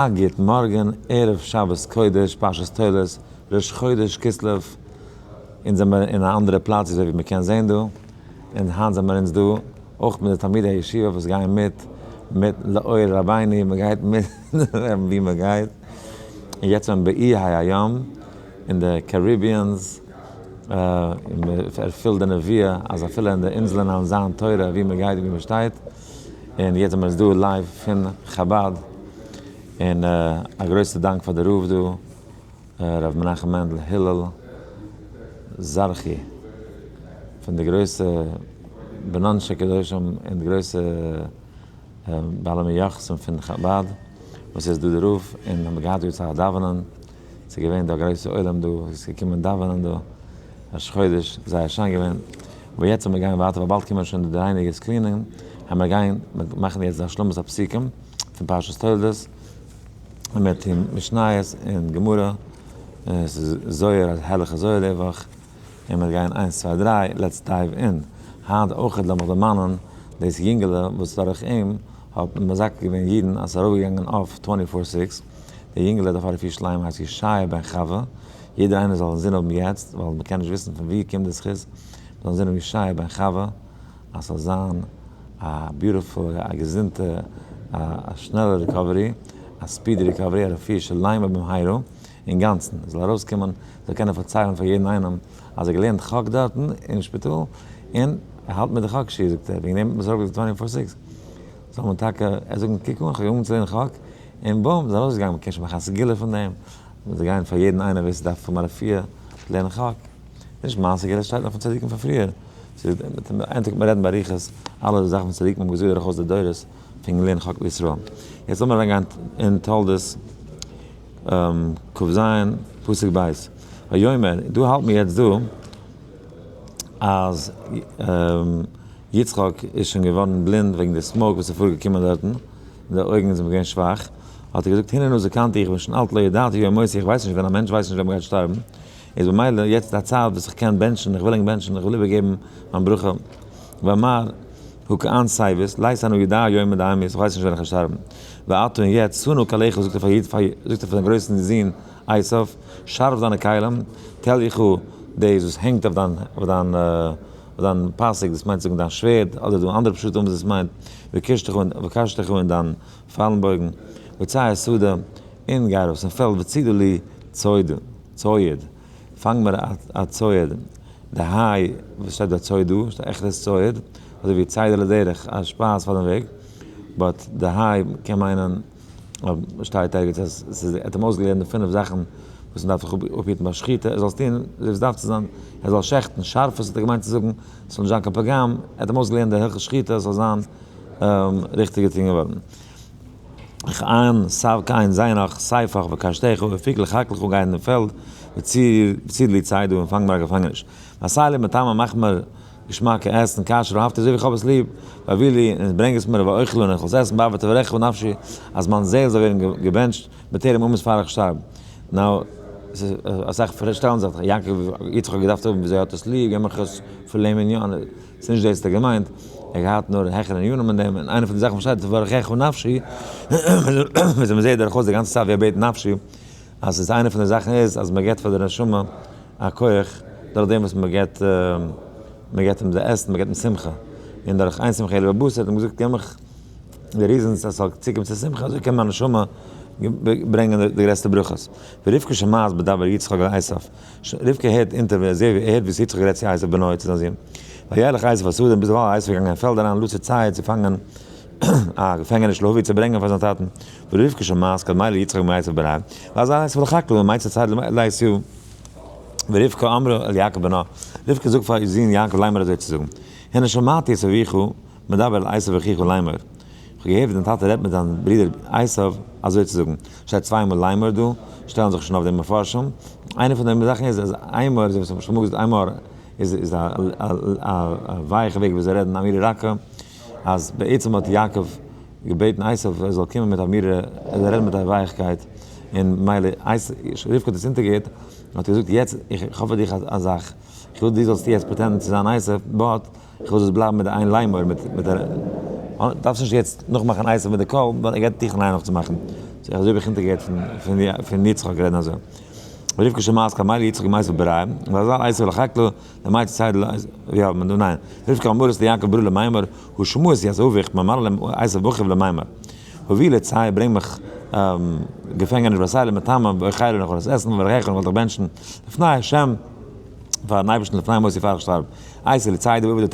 א גוט מארגען, ערב שבת קודש, פרשת תולדות, ראש חודש כסלו, אונז זעמער אין א אנדערע פלאץ אזוי ווי מען קען זען דא, און היינט זעמער אונז דא אויך מיט די תלמידי הישיבה וואס גייען מיט מיט לאור רבינו, מען גייט מיט ווי מען גייט, און יעצט זעמער באיי הים אין די Caribbeans, און מען ערפילט די נביאה אז אפילו אין די אינזלען וועלן זיין תורה ווי מען גייט און ווי מען שטייט. און יעצט זעמיר אונז דא live פון חבד, און א גרויסע דאנק פאר די רב דא, ר' מנחם מענדל הילל זרחי, פון די גרויסע בנן של קדושים און די גרויסע בעלי מיוחסים פון חבד, וואס איז דא די רב, און האבן געהאט דא צו דאווענען, ס'איז געווען דא א גרויסע עולם דא, ס'איז געקומען דאווענען דא, ראש חודש, זייער שיין געווען, אבער יעצט ווען מיר גייען ווייטער ווייל באלד קומען שוין די רייניגערס clean ען, העמער גיין מאכן יעצט די השלמת הפסוקים פון פרשת תולדות, און מ'וועט טון משניות און גמרא, און עס איז זוהר א הערליכע זוהר די וואך, און מ'וועט גיין איינס צוויי דריי, let's dive in. היינט אויכעט לאמיך דערמאנען דאס יונגעלע וואס דורך אים האט מען מזכה געווען אידן אז ס'איז ארויפגעגאנגען אויף twenty four six, דער יונגעלע דארף א רפואה שלימה הייסט ישעיה בן חווה, יעדער איינער זאל אינזין האבן יעצט, ווייל מען קען נישט וויסן פון וואו קומט די זכות, מען זאל אינזין האבן ישעיה בן חווה, אז ס'זאל זיין א beautiful ע, א געזונטע, א שנעלע recovery, א speedy recovery, א רפואה שלימה במהרה, אינגאנצן, ער זאל ארויסקומען, זאל קענען פארציילן פאר יעדן איינעם אז ער האט געלערנט חק דארטן אין שפיטאל, און ער האלט מיט די חק שיעור זאגט ער, וועגן דעם האט מען עס ארויפגעלייגט twenty four six, זאל מען טאקע זאגן קוק אן, איך האב אנגעהויבן צו לערנען חק, און boom, איז ארויסגעגאנגען, מען קען שוין מאכן א סגולה פון דעם. מען זאל גיין פאר יעדן איינער ווער ס'דארף האבן א רפואה, לערנען חק. נישט מיין סגולה, ס'שטייט נאך פון צדיקים פון פריער. איין טאג וועט מען רעדן באריכות אלע זאכן וואס צדיקים האבן געזאגט דורכאויס די דורות פון לערנען חק לישראל. יעצט לאמיר אריינגיין אין תולדות כ"ז פסוק ב'. ויאמר, דא האלט מיר יעצט דא אז יצחק איז שוין געווארן בלינד וועגן די smoke וואס איז פארגעקומען דארטן. די אויגן זענען געווען שוואך, האט ער געזאגט, הנה נא זקנתי, איך בין שוין אלט, לא ידעתי יום מותי, איך ווייס נישט ווען, א מענטש ווייסט נישט ווען מ'גייט שטארבן, איז במילא יעצט איז א צייט וואס איך קען בענטשן, איך וויל ענק בענטשן, איך וויל איבערגעבן מיין ברכה, ואמר, הא כען סייוויס, לית אנא ידע יומא דאמית, איך ווייס נישט ווען איך וועל שטארבן, ועתה און יעצט, שא נא כליך, זאגט ער פאר זאגט ער פאר זיין גרויסן זון עשיו, שארף דיינע כלים, תליך, דאס וואס הענגט אויף דיין אויף דיין. דיין פאסיק, דאס מיינט זאגן דיין שווערד, אדער דא אנדערע פשטים וואס דאס מיינט, וקשתך און דיין פיילנבויגן, וצא השדה, און גיי ארויס אין פעלד, וצידה לי צוד, צויד, פאנג מיר א צויד, די היי וואס שטייט ביי צויד דא, שטייט עכט עס צויד, אזוי ווי צידה לדרך, א שפייז פאר דעם וועג, but די היי קען מיינען. שטייט ערגעץ אז ס'איז ער האט אים אויסגעלערנט די פינף זאכן וואס מ'דארף זיך אפהיטן ביי שחיטה, ער זאל עס טון אזוי ווי עס דארף צו זיין, ער זאל שעכטן שארף, וואס האט ער געמיינט צו זאגן? ס'זאל נישט זיין קיין פגם, ער האט אים אויסגעלערנט די הלכות שחיטה עס זאל זיין ריכטיג געטון געווארן. איך סב קיין זיינך סייפך וקשתך ופיק לחק לך גיי אין די פעלד וציד לי צידה און פאנג מיר א געפאנגעניש. ועשה לי מטעמא מאך מיר געשמאקע עסן, כאשר אהבתי אזוי ווי איך האב עס ליב, והביא לי, און ברענג עס מיר, ואוכל און איך זאל עס עסן, בעבור תברכך נפשי, אז מיין זעהל זאל ווערן געבענטשט, בטרם אמות פאר איך שטארב. now, אסאך שטעלן זיך, יעקב, יצחק האט געדארפט האבן וויאזוי ער האט עס ליב, געב מיך עס filet mignon, ס'איז נישט דאס האט ער געמיינט, ער האט געהאט נאר העכערע ענינים אין דעם, און איינע פון די זאכן וואס שטייט תברכך נפשי, וויאזוי מ'זעהט דורכאויס די גאנצע צייט ווי ער בעט נפשי, אז ס'איז איינע פון די זאכן איז אז מ'געבט פאר די נשמה א כח דורך דעם וואס מ'געבט מ'געבט אים די עסן, מ'געבט אים שמחה, און דורך אין שמחה אלא בבשר האט אים געזאגט געב מיך די reasons אז ס'זאל צוקומען צו שמחה אזוי קען מיין נשמה ברענגען די גרעסטע ברכות. ורבקה שומעת בדבר יצחק אל עשיו, רבקה הערט אונטער ווי ער הערט ווי יצחק רעדט צו עשיו בנו צו זיין זון, וילך עשיו השדה און ביזדערווייל איז עשיו געגאנגען אין פעלד אריין לצוד ציד צו פאנגען א געפענגעניש להביא צו ברענגען פאר זיין טאטן, ורבקה שומעת כדמי ליצחק מעשיו בניה, ואז עשיו לחק לו ומצא ציד לעשיו, ורבקה אמרה אל יעקב בנה, רבקה זאגט פאר איר זון יעקב לאמר אזוי צו זאגן, הנה שמעתי את אביך מדבר אל עשיו אחיך לאמר, איך האב געהערט ווי דיין טאטע רעדט מיט דיין ברודער עשיו אזוי צו זאגן, שטייט צוויי מאל לאמר דא, שטעלן זיך שוין אויף די מפרשים, איינע פון די זאכן איז אז אימר, אזוי ווי מ'האט שוין אמאל געזאגט אימר איז א ווייכע וועג ווי אזוי רעדן אמירה רכה, אז בעצם האט יעקב געבעטן עשיו ער זאל קומען מיט אמירה, ער זאל רעדן מיט א ווייכקייט, און מילא רבקה האט עס אונטערגעהערט, האט ער געזאגט יעצט איך האב פאר דיך א זאך, איך וויל דו זאלסט יעצט pretend ן צו זיין עשיו, but איך וויל זאלסט בלייבן מיט די איין לאמר, מיט די, דארפסט נישט יעצט נאכמאכן עשיו מיט די קול, ווייל ער גייט דיך אליין נאכצומאכן. אזוי האב איך אונטערגעהערט פון יצחק רעדן אזוי. רבקה שמעת כמאי ליצחק ומעשה ברעי, ואזל עשו לחקלו, למאי תצייד יא, ניין, רבקה אמרת ליעקב ברו למימר, הוא שמועס יעזוב איך ממלא עשו בוכיו למימר. הוביל את ציי, ברענג מיך געפענגעניש בסיילה מטעמה, ואכילה און איך וועל עס עסן, ואברכך און איך וועל דיך בענטשן, לפני השם, פארן אייבערשטן לפני מותי פאר איך שטארב. עשו לצייד ועבד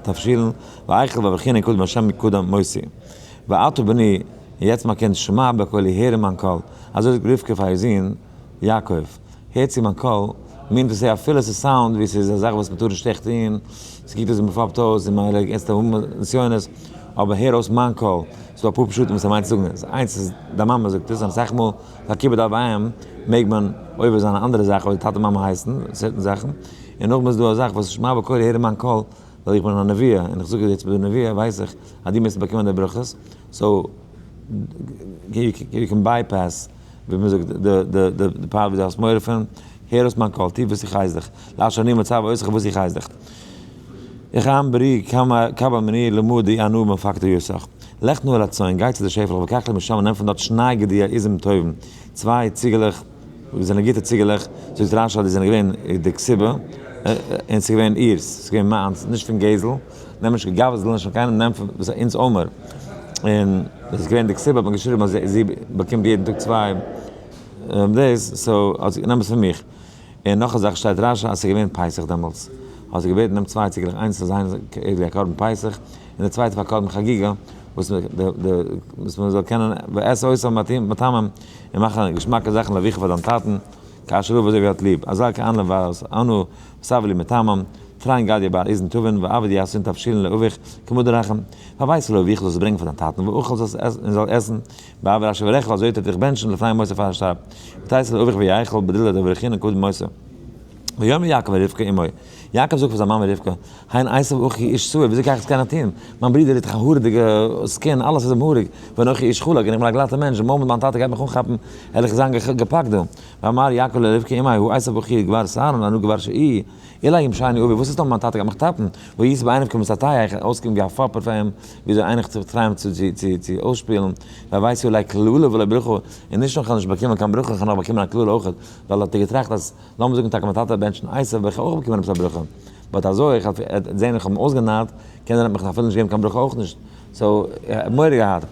תבשילן, ואכל ואברכני קודם השם קודם מותי. ועתה בני, און יעצט מיין קינד, שמע בקולי, הער אין מיין קול. אזוי זאגט רבקה פאר איר זון יעקב, הער צו מיין קול, mean to say אפילו ס'איז sound ווי ס'איז א זאך וואס מ'טאר נישט עכט טון, ס'קוקט אויס ווי מ'פאפט אויס און מ'לייגט ערנסטע נסיונות, אבער הער אויס מיין קול. ס'דא אפאר פשטים וואס ער מיינט צו זאגן. איינס איז, דיין מאמע זאגט עס, און אסאך מאל פאר כיבוד אב ואם מעג מען עובר זיין א אנדערע זאך אויב די טאטע מאמע הייסן certain זאכן. און נאכדעם איז דא א זאך וואס שמע בקולי הער אין מיין קול, ווייל איך בין א נביא, און איך זאג יעצט מיט די נביא ווייס איך אז דו מוזט באקומען די ברכות, so you can bypass ווי מען זאגט די די part ווי דו האסט מורא פון, הער אויס מיין קול, טו וואס איך הייס דיך, לאשר אני מצוה אותך וואס איך הייס דיך. איך עם ברי קבל מני למו די אנו מפקדו יוסך. לך נא אל הצאן, גיי צו די שעפעלעך וקח לי משם און נעם פון דארט שני גדיי עזים טובים, צוויי ציגעלעך, וואס זענען גוטע ציגעלעך, זאגט רש י אז די זענען געווען די כתובה, און ס'איז געווען אירס, ס'איז געווען מיינס, נישט פון גזל, נעם נישט געגאוועזל נישט פון קיינעם, נעם פון וואס אונז אומר, און דאס איז געווען די כתובה האט מען געשריבן אז זי באקומט יעדן טאג צוויי דאס, so האט זי, נעם עס פון מיך. און נאך א זאך שטייט רש י אז ס'איז געווען פסח דעמאלטס, האט זי געבעטן נעם צוויי ציגעלעך איינס זאל זיין ווי א קרבן פסח, און די צווייטע פאר קרבן חגיגה, וואס מען זאל קענען ואעשה אותם מטעמים, און מאכן געשמאקע זאכן לאביך פאר דיין טאטן, כאשר אהב אזוי ווי ער האט ליב, אזא כאן לבאז אנא וסב לי מטעמם, תרין גדיא בר איזן טבין ועבד יעשון תבשילין לאביך כמדה רחם, והבאת לאביך זאלסט ברענגען פאר דיין טאטן, ואכל און זאל עסן, בעבור אשר יברכך אזוי וועט ער דיך בענטשן לפני מותו פאר ער שטארבט, ותעש לאביך ויאכל בדילא דברכינן קודם מותו. ויאמר יעקב אל רבקה אמו, יעקב זאגט פאר זיין מאמע רבקה, הן עשו אחי איש שעיר, וויאזוי קען איך עס קענען טון? מיין ברודער איז דאך א הארעדיגע skin, אלעס איז אים האריג, ואנכי איש חלק, און איך בין א גלאטע מענטש, די moment מיין טאטע גייט מיך אנכאפן, וועל איך זיין געפאקט דא. ואמר יעקב לרבקה אמו, הא עשו אחי גבר שערן אנא גבר שעיר, אולי ימשני אבי, וואס איז טאמער מיין טאטע גייט מיך טאפן? והייתי בעיניו כמתעתע, איך וועל אויסקוקן ווי א פאפער פאר אים, וויאזוי איינער זיך try ען צו אויסשפילן, והבאתי עלי קללה ולא ברכה, און נישט נאר איך האב נישט באקומען קיין ברכה, איך האב נאך באקומען א קללה אויכעט, ווייל האט ער געטראכט אז לאמיר זאגן טאקע מיין טאטע וועט בענטשן עשו וועל איך אויך באקומען עפעס א ברכה, but אזוי איך וועל זען איך האב אים אויסגענארט, קען ער מיך אפילו נישט געבן קיין ברכה אויך נישט, so ער האט מורא געהאט,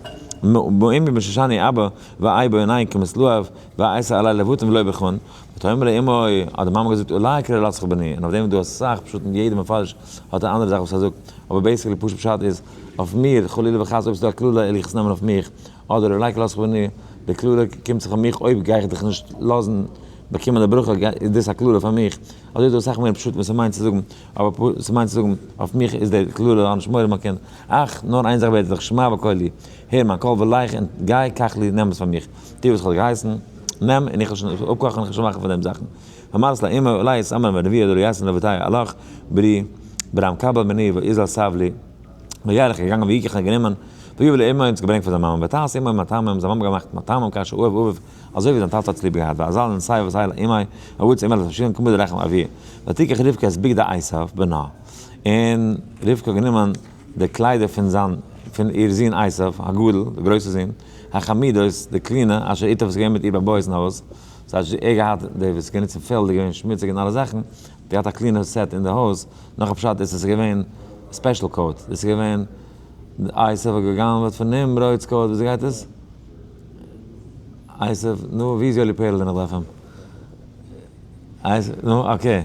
מאמי מששני אבא ואי בעיני כמסלועיו ואעשה עלי לבטן ולא ברכון, ותאמר אמו, האט די מאמע געזאגט עלי קללתך בני, און אויף דעם איז דא אסאך פשטים יעדער מפרש האט א אנדערע זאך וואס ער זאגט, אבער basically פשוט פשט איז, אויף מיר, חלילה וחס אויב ס'איז דא א קללה וועל איך עס נעמען אויף מיך, אדער עלי קללתך בני, די קללה קומט זיך אויף מיך אויב גיי איך דיך נישט לאזן באקומען די ברכה איז דאס א קללה פאר מיך, אזוי איז דא אסאך מער פשט וואס ס'מיינט צו זאגן, אבער ס'מיינט צו זאגן אויף מיך איז די קללה האב נישט מורא מיין קינד, אך, נאר איין זאך בעט איך דיך שמע בקולי, הער מיין קול ולך און גיי קח לי נעם עס פאר מיך, טו וואס איך האב דיר געהייסן, נעם און איך וועל שוין אפקאכן און איך וועל שוין מאכן פון דעם זאכן. ואמרת לאמו אולי יתאמר בנבואה דלא יעשון לבתי עלך ברי ברם קבל מני ואיזל סב לי. וילך איז געגאנגען ויקח און גענומען, ויבא לאמו און עס געברענגט פאר זיין מאמע, ותעש אמו מטעמים, זיין מאמע געמאכט מטעמים כאשר אהב אביו, אזוי ווי זיין טאטע האט עס ליב געהאט, ואזל און סיי וואס אל אמו, ויצא אמו לתבשילין כמדה רחם אביה, ותקח רבקה את בגדי עשיו בנה, און רבקה האט גענומען די קליידער פון זיין, פון איר זון עשיו הגדול, דער גרויסער זון, החמודות, די קלינע, אשר איתה וואס איז געווען מיט איר בבית אין הויז, ס'הייסט ער געהאט די וואס גענוצט אין פעלד איז געווען שמוציג און אלע זאכן, געהאט א clean ע set אין די הויז, נאך א פשט איז עס איז געווען special coat, דאס איז געווען עשו האט גע'גנב'עט פון נמרוד'ס coat, וויאזוי גייט עס? עשו, נו ווי איז יואלי פערל ווען איך דארף אים? עשו, נו okay,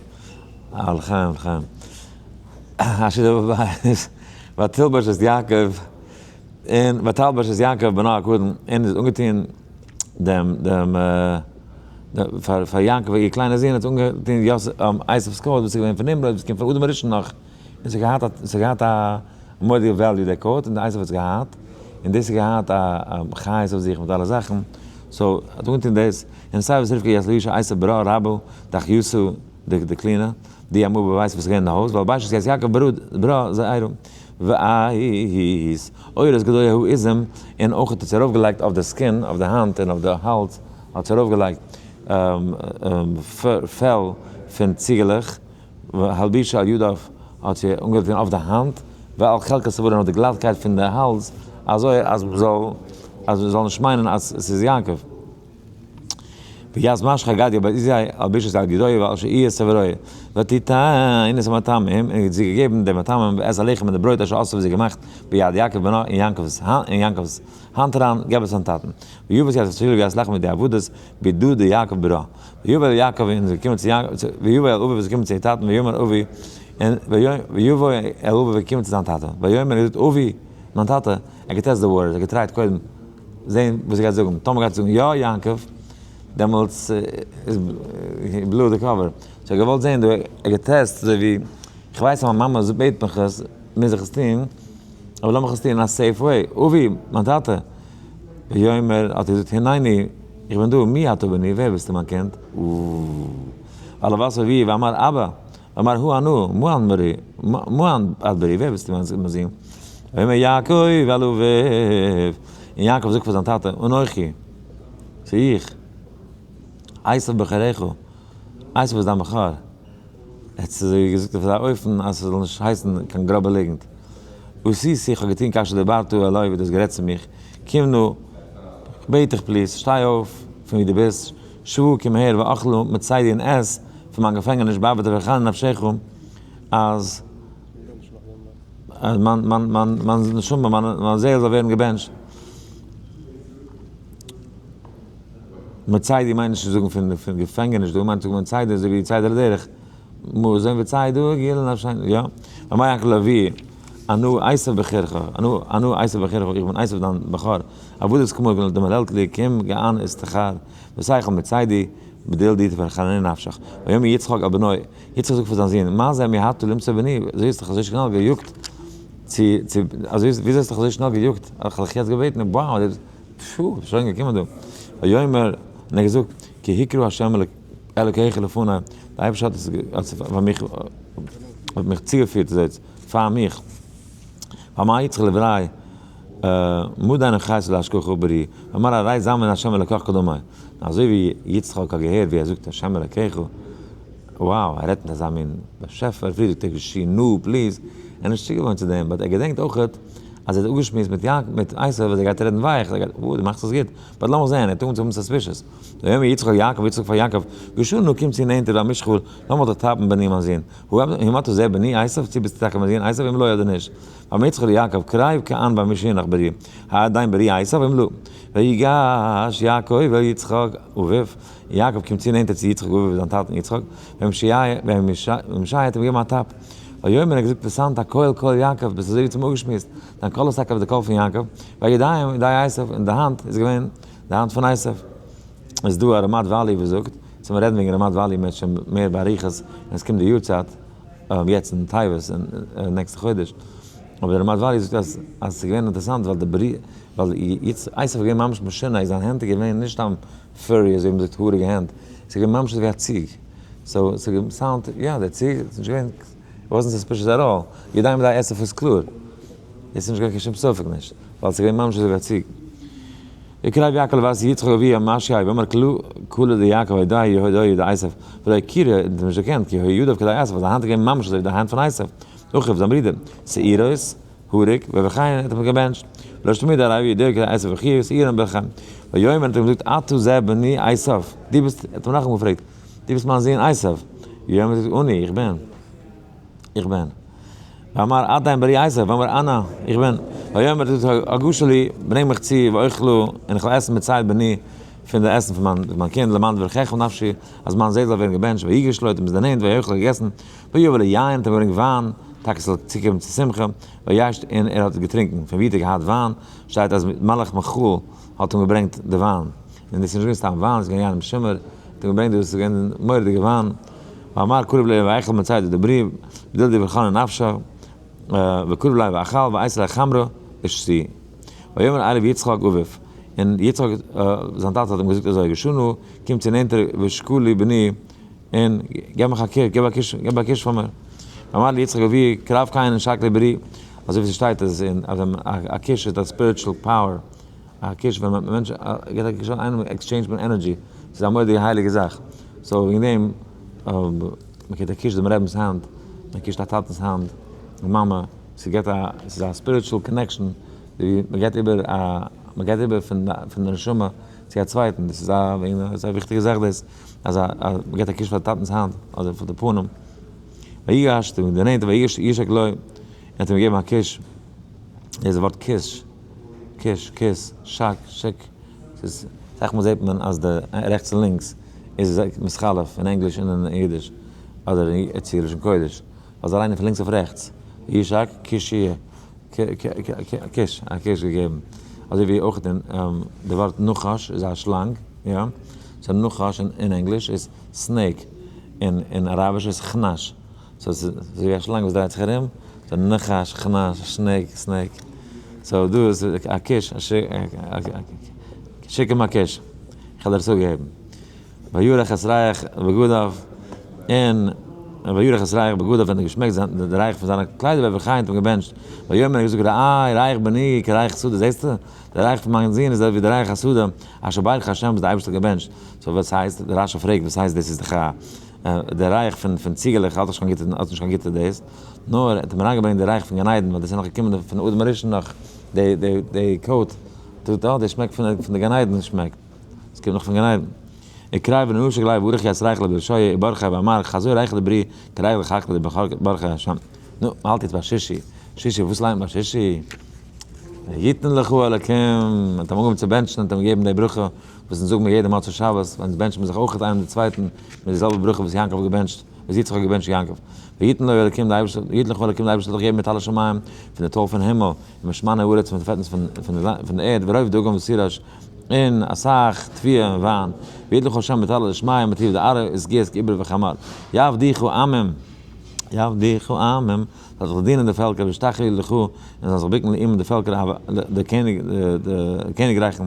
אה לחיים לחיים. אשר בבית, ותלבש את יעקב, און ותלבש את יעקב בנה הקטן, און איז אנגעטון דעם דעם פאר פאר יעקב איר קליינער זון האט אנגעטון יוסף עשו'ס coat וואס איז געווען פון נמרוד וואס קומט פון אדם הראשון נאך, און ס'האט געהאט א ס'האט געהאט א מורא'דיגע value דער coat און די עשו האט עס געהאט, און דאס האט געהאט א חיות אויף זיך מיט אלע זאכן, so האט אנגעטון דאס, און סיי וואס רבקה יעצט לישע עשו ברא רבו דאחיותו די די קלינע, די אמאל בבית וואס איז געווען אין די הויז, וילבש את יעקב ברא זעירו. ואיז אורות גדול הוא איזם, און אויך האט עס ארויפגעלייגט אויף די skin, אויף די האנט און אויף די האלז האט עס ארויפגעלייגט פעל פון ציגעלעך, והלבישה על ידיו האט זי אנגעטון אויף די האנט, ועל חלקת צוארו און אויף די גלאטקייט פון די האלז, אזוי אז מ'זאל אז מען זאל נישט מיינען אז עס איז יעקב. ויעש משך הגדיא ביזי על בישת על גדוי ועל שאי' סברוי' ותיתן את המטעמים, און זי געגעבן די מטעמים ואת הלחם און די ברויט אשר עשו וואס זי געמאכט ביד יעקב בנו אין יעקב'ס האנט אריין, געב עס זיין טאטן. ויבא יעקב צו ויעש לחם מיט די עבדות בידו דיעקב ברא. ויבא אל יעקב און זיי קומען צו יעקב, ויבא אל אביו און זיי קומען צו איר טאטן ויאמר אבי, און ויבא אל אביו און קומען צו זיין טאטע. ויאמר ער זאגט אבי, מיין טאטע, ער גע test די water, ער גע try ט קודם זען וואס ער גייט זאגן, טאמער גייט ער זאגן יא יעקב, דעמאלטס איז blow די cover. so ער האט געוואלט זען דא, ער גע test אזוי ווי, איך ווייס אז מיין מאמע בעט מיך עס, מוז איך עס טון, אבער לאמיך עס טון אין א safe way, אבי, מיין טאטע, ויאמר, האט ער געזאגט, הנני, איך בין דא, מי אתה בני, ווער ביסטו מיין קינד? ואל בת אבי, ואמר אבא, ואמר הוא אנא, מאן ברי, מאן את ברי, ווער ביסטו מיין זון? ויאמר יעקב אל אביו, און יעקב זאגט פאר זיין טאטע, אנכי, ס'איז איך, עשו בכורך, עשו איז דיין בכור. ער האט אזוי געזאגט אויף אזא אופן אז ס'זאל נישט הייסן קיין גראבע ליגנט. עשיתי, איך האב געטון כאשר דברת אלי ווי דו האסט גערעדט צו מיך, קום נא, כ'בעט דיך please, שטיי אויף פון ווי דו ביסט, שבה קום אהער ואכלה מצידי און עס פון מיין געפענגעניש בעבור תברכני נפשך, אז מיין נשמה, מיין זעהל זאל ווערן געבענטשט. מצידי מיינט נישט צו זאגן פון געפענגעניש דא, מיינט צו זאגן מצידי אזוי ווי צידה לדרך, מזון וצידה הגיע לנפשינו, יא? ואמר יעקב לאביו, אנא עשו בכורך, אנא עשו בכורך, איך בין עשו דיין בכור, עבדות כמו דמללת לי, קום געאן איסתחר, ותאכל מצידי, בדיל תברכני נפשך. ויאמר יצחק אל בנו, יצחק זאגט פאר זיין זון, מה זה מיהרת למצוא בני, אזוי האסט דיך אזוי שנעל געיאגט צו, צו, אזוי, וויאזוי האסט דיך אזוי שנעל געיאגט, איך האב דיך יעצט געבעטן, wow, פשו, שוין געקומען דא. ויאמר, און ער האט געזאגט, כי הקרה ה' אלקיך לפני, דער אייבערשטער האט עס האט עס פאר מיך, האט מיך צוגעפירט אזוי פאר מיך. ואמר יצחק לבנו, מה דין החיות להשגחה ברי, ואמר הרי זמן ה' אלקיך קדמי. אזוי ווי יצחק האט געהערט ווי ער זאגט ה' אלקיך, wow, ער רעדט מיט אזא מין באשעפער, פריער זאגט ער געשי נא please, ער איז נישט צוגעוואוינט צו דעם, but ער געדענקט אויכעט אז ער האט אפגעשמועסט מיט יעקב מיט עשו אז ער גייט רעדן ווייך, ער גייט, וואו דו מאכסט עס גוט, but לאמיך זען, ער האט אנגעהויבן צו האבן suspicious. ויאמר יצחק אל יעקב, יצחק פאר יעקב, גשה נא קום צו נענטער ואמשכה, לאמיך דיך טאפן בני מיין זון. האם אתה זה בני עשו, צו ביסטו טאקע מיין זון עשו, אם לא אדער נישט. ויאמר יצחק ליעקב, קרב כאן ואמשכך ברי, העדיין ברי עשו, אם לא. ויגש יעקב אל יצחק אביו, יעקב קומט צו נענטער צו יצחק אביו זיין טאטן יצחק, וימשהו האט אים געגעבן א טאפ. ויאמר ער האט געזאגט ושמת הקול קול יעקב, ביסט אזוי ווי צום אפגעשמועסט, דיין קול איז טאקע ווי די קול פון יעקב, והידים ידי עשו, און די האנט איז געווען די האנט פון עשו. איז דא א רמת וואלי וואס זאגט, צו מיר רעדן וועגן רמת וואלי מער שוין מער באריכות ווען עס קומט די יארצייט, יעצט אין טבת אין נעקסטע חודש, אבער די רמת וואלי זאגט אז אז עס איז געווען אינטערעסאנט ווייל די ברי ווייל עשו איז געווען ממש משונה איז זיין הענט איז געווען נישט סתם furry אזוי ווי מ'זאגט האריגע הענט, עס איז געווען ממש אזוי ווי א ציג, so עס האט גע sound יא די ציג איז נישט געווען wasn't suspicious at all, ידיים ידי עשו איז קלאר, עס איז נישט געווען קיין שום ספק נישט, ווייל עס איז געווען ממש אזוי ווי א ציג. ויקרב יעקב לבת יצחק אביו וימשהו ויאמר קלא דיעקב הודעי יהודעי דעשו ולא הכירו און האט נישט דערקענט כי היו ידיו כידי עשו ווייל זיין האנט איז געווען ממש אזוי ווי די האנט פון עשו אחיו זיין ברודער שעירות האריג ויברכהו האט אים געבענטשט ולא שתמיד הרי ידוע כידי עשו אחיו שעירם ברכם ויאמר האט אים געזאגט אתה זה בני עשו דו ביסט האט אים נאכאמאל געפרעגט דו ביסט מיין זון עשו ויאמר האט געזאגט אני איך בין. איך בין. ואמר עדיין ברי עשו, ואמר אנא, איך בין. ויאמר הגשה לי, ברענג מיך צו, ואוכלה, און איך וועל עסן מציד בני, פון די עסן פון מיין קינד, למען תברכך נפשי, אז מיין זעהל זאל ווערן געבענטשט, ויגש לו, האט אים עס דערנענט, ויאכל געגעסן, ויבא לו יין, האט אים געברענגט וויין, טאקע עס זאל צוקומען צו שמחה, וישת, און ער האט געטרינקען. פון ווי האט ער געהאט וויין? שטייט אז מלאך מיכאל האט אים געברענגט די וויין. און דאס איז נישט געווען סתם וויין, עס איז געווען יין משומר, האט אים געברענגט דאס איז געווען מורא'דיגע וויין. ואמר קרב לי ואכל מציד דברי, בדיל תברכני נפשי, וקרב לי ואכל ואייתי ליה חמרא ושתי. ויאמר אליו יצחק אביו, און יצחק זיין טאטע האט אים געזאגט אזוי, גשה נא, קום צו נענטער ושקה לי בני, און געב מיך א קיש, געב א קיש, געב א קיש פאר מיר. ואמר לי יצחק אבי, קרב כאן ושק לי ברי, אזוי ווי ס'שטייט אז א קיש איז א spiritual power, א קיש ווען א מענטש געבט א קיש פאר איינעם exchange ט מען energy, ס'איז א מורא'דיגע הייליגע זאך, so וועגן דעם מען געבט א קיש דעם רבינ'ס האנט, מען קישט א טאטע'נס האנט, די מאמע, ס'געבט א, ס'איז א spiritual connection, ווי מען געבט איבער א. מען גייט איבער פון פון די נשמה צו א צווייטן, דאס איז א זייער וויכטיגע זאך דאס, אז מען געבט א קוש פאר די טאטנ'ס האנט אדער פאר די פנים, ויגש, און דערנענטער ויגש ישק לו, ער האט אים געגעבן א קוש, דאס איז די ווארט קיש, קיש, kiss, שק, שיק, ס'איז, אסאך מאל זעט מען אז די רעכטס און לינקס איז מתחלף אין ענגליש און אין אידיש, אדער אין צו לשון קודש, ווייל זיי ליינען פון לינקס אויף רעכטס, ישק, קישיא, קיש, א קיש געגעבן, אזוי ווי אויך אין די ווארט נחש איז א שלאנג, יא, so נחש אין ענגליש איז snake, און אין אראביש איז خناش, so ס'איז אזוי ווי א שלאנג וואס דרייט זיך ארום, so נחש, חנש, snake, snake, so דא איז א קיש, שיק אים א קיש, איך וועל דיר עס אפגעבן. וירח את ריח בגדיו, און וירח את ריח בגדיו ווען ער געשמעקט די ריח פון זיינע קליידער ויברכהו האט אים געבענטשט, ויאמר ער האט געזאגט ראה ריח בני כריח שדה, זעסטו, די ריח פון מיין זון איז אזוי ווי די ריח השדה, אשר ברך השם וואס די אייבערשטער האט געבענטשט, so וואס הייסט, רשי פרעגט וואס הייסט דאס איז דאך א די ריח פון פון ציגעלעך האט נישט קיין גוטע האט נישט קיין גוטע דאס, נאר ער האט אים אריינגעברענגט די ריח פון גן עדן ווייל דאס איז נאך געקומען פון אדם הראשון נאך די די די coat, דאס שמעקט פון די גן עדן שמעקט. עס קומט נאך פון גן עדן. וקריב ונשק ליה וברך את ריחא לבשיה וברכיה ואמר חזו ריחא דברי כריח דחקלא דברכי השם. נו, מען האלט יעצט ביי שישי. שישי, וואס ליינט מען ביי שישי? ויתן לך אלקים, מען האט אים אנגעהויבן צו בענטשן און האט אים געגעבן די ברכה וואס אונז זאגן מיר יעדע מוצאי שבת, ווען אונז בענטשן מיר זיך אויך איינעם דעם צווייטן מיט די זעלבע ברכה וואס יעקב האט געבענטשט, וואס יצחק האט געבענטשט יעקב. ויתן לו אלקים, די אייבערשטער, ויתן לך אלקים, די אייבערשטער זאל דיך געבן מטל השמים, פון די טוי פון הימל, ומשמני הארץ, פון די פעטנס פון די ערד, ורוב דגן ותירוש, און אסאך תבואה און וויין, ויתן לך השם מטל דשמיא מטוב דארעא ושגיות כעיבור וחמור. יעבדוך עמים, יעבדוך עמים, זאל זיך דינען די פעלקער, וישתחוו לך, און זאלן זיך בוקן לאומים די פעלקער, די קעניגרייכן,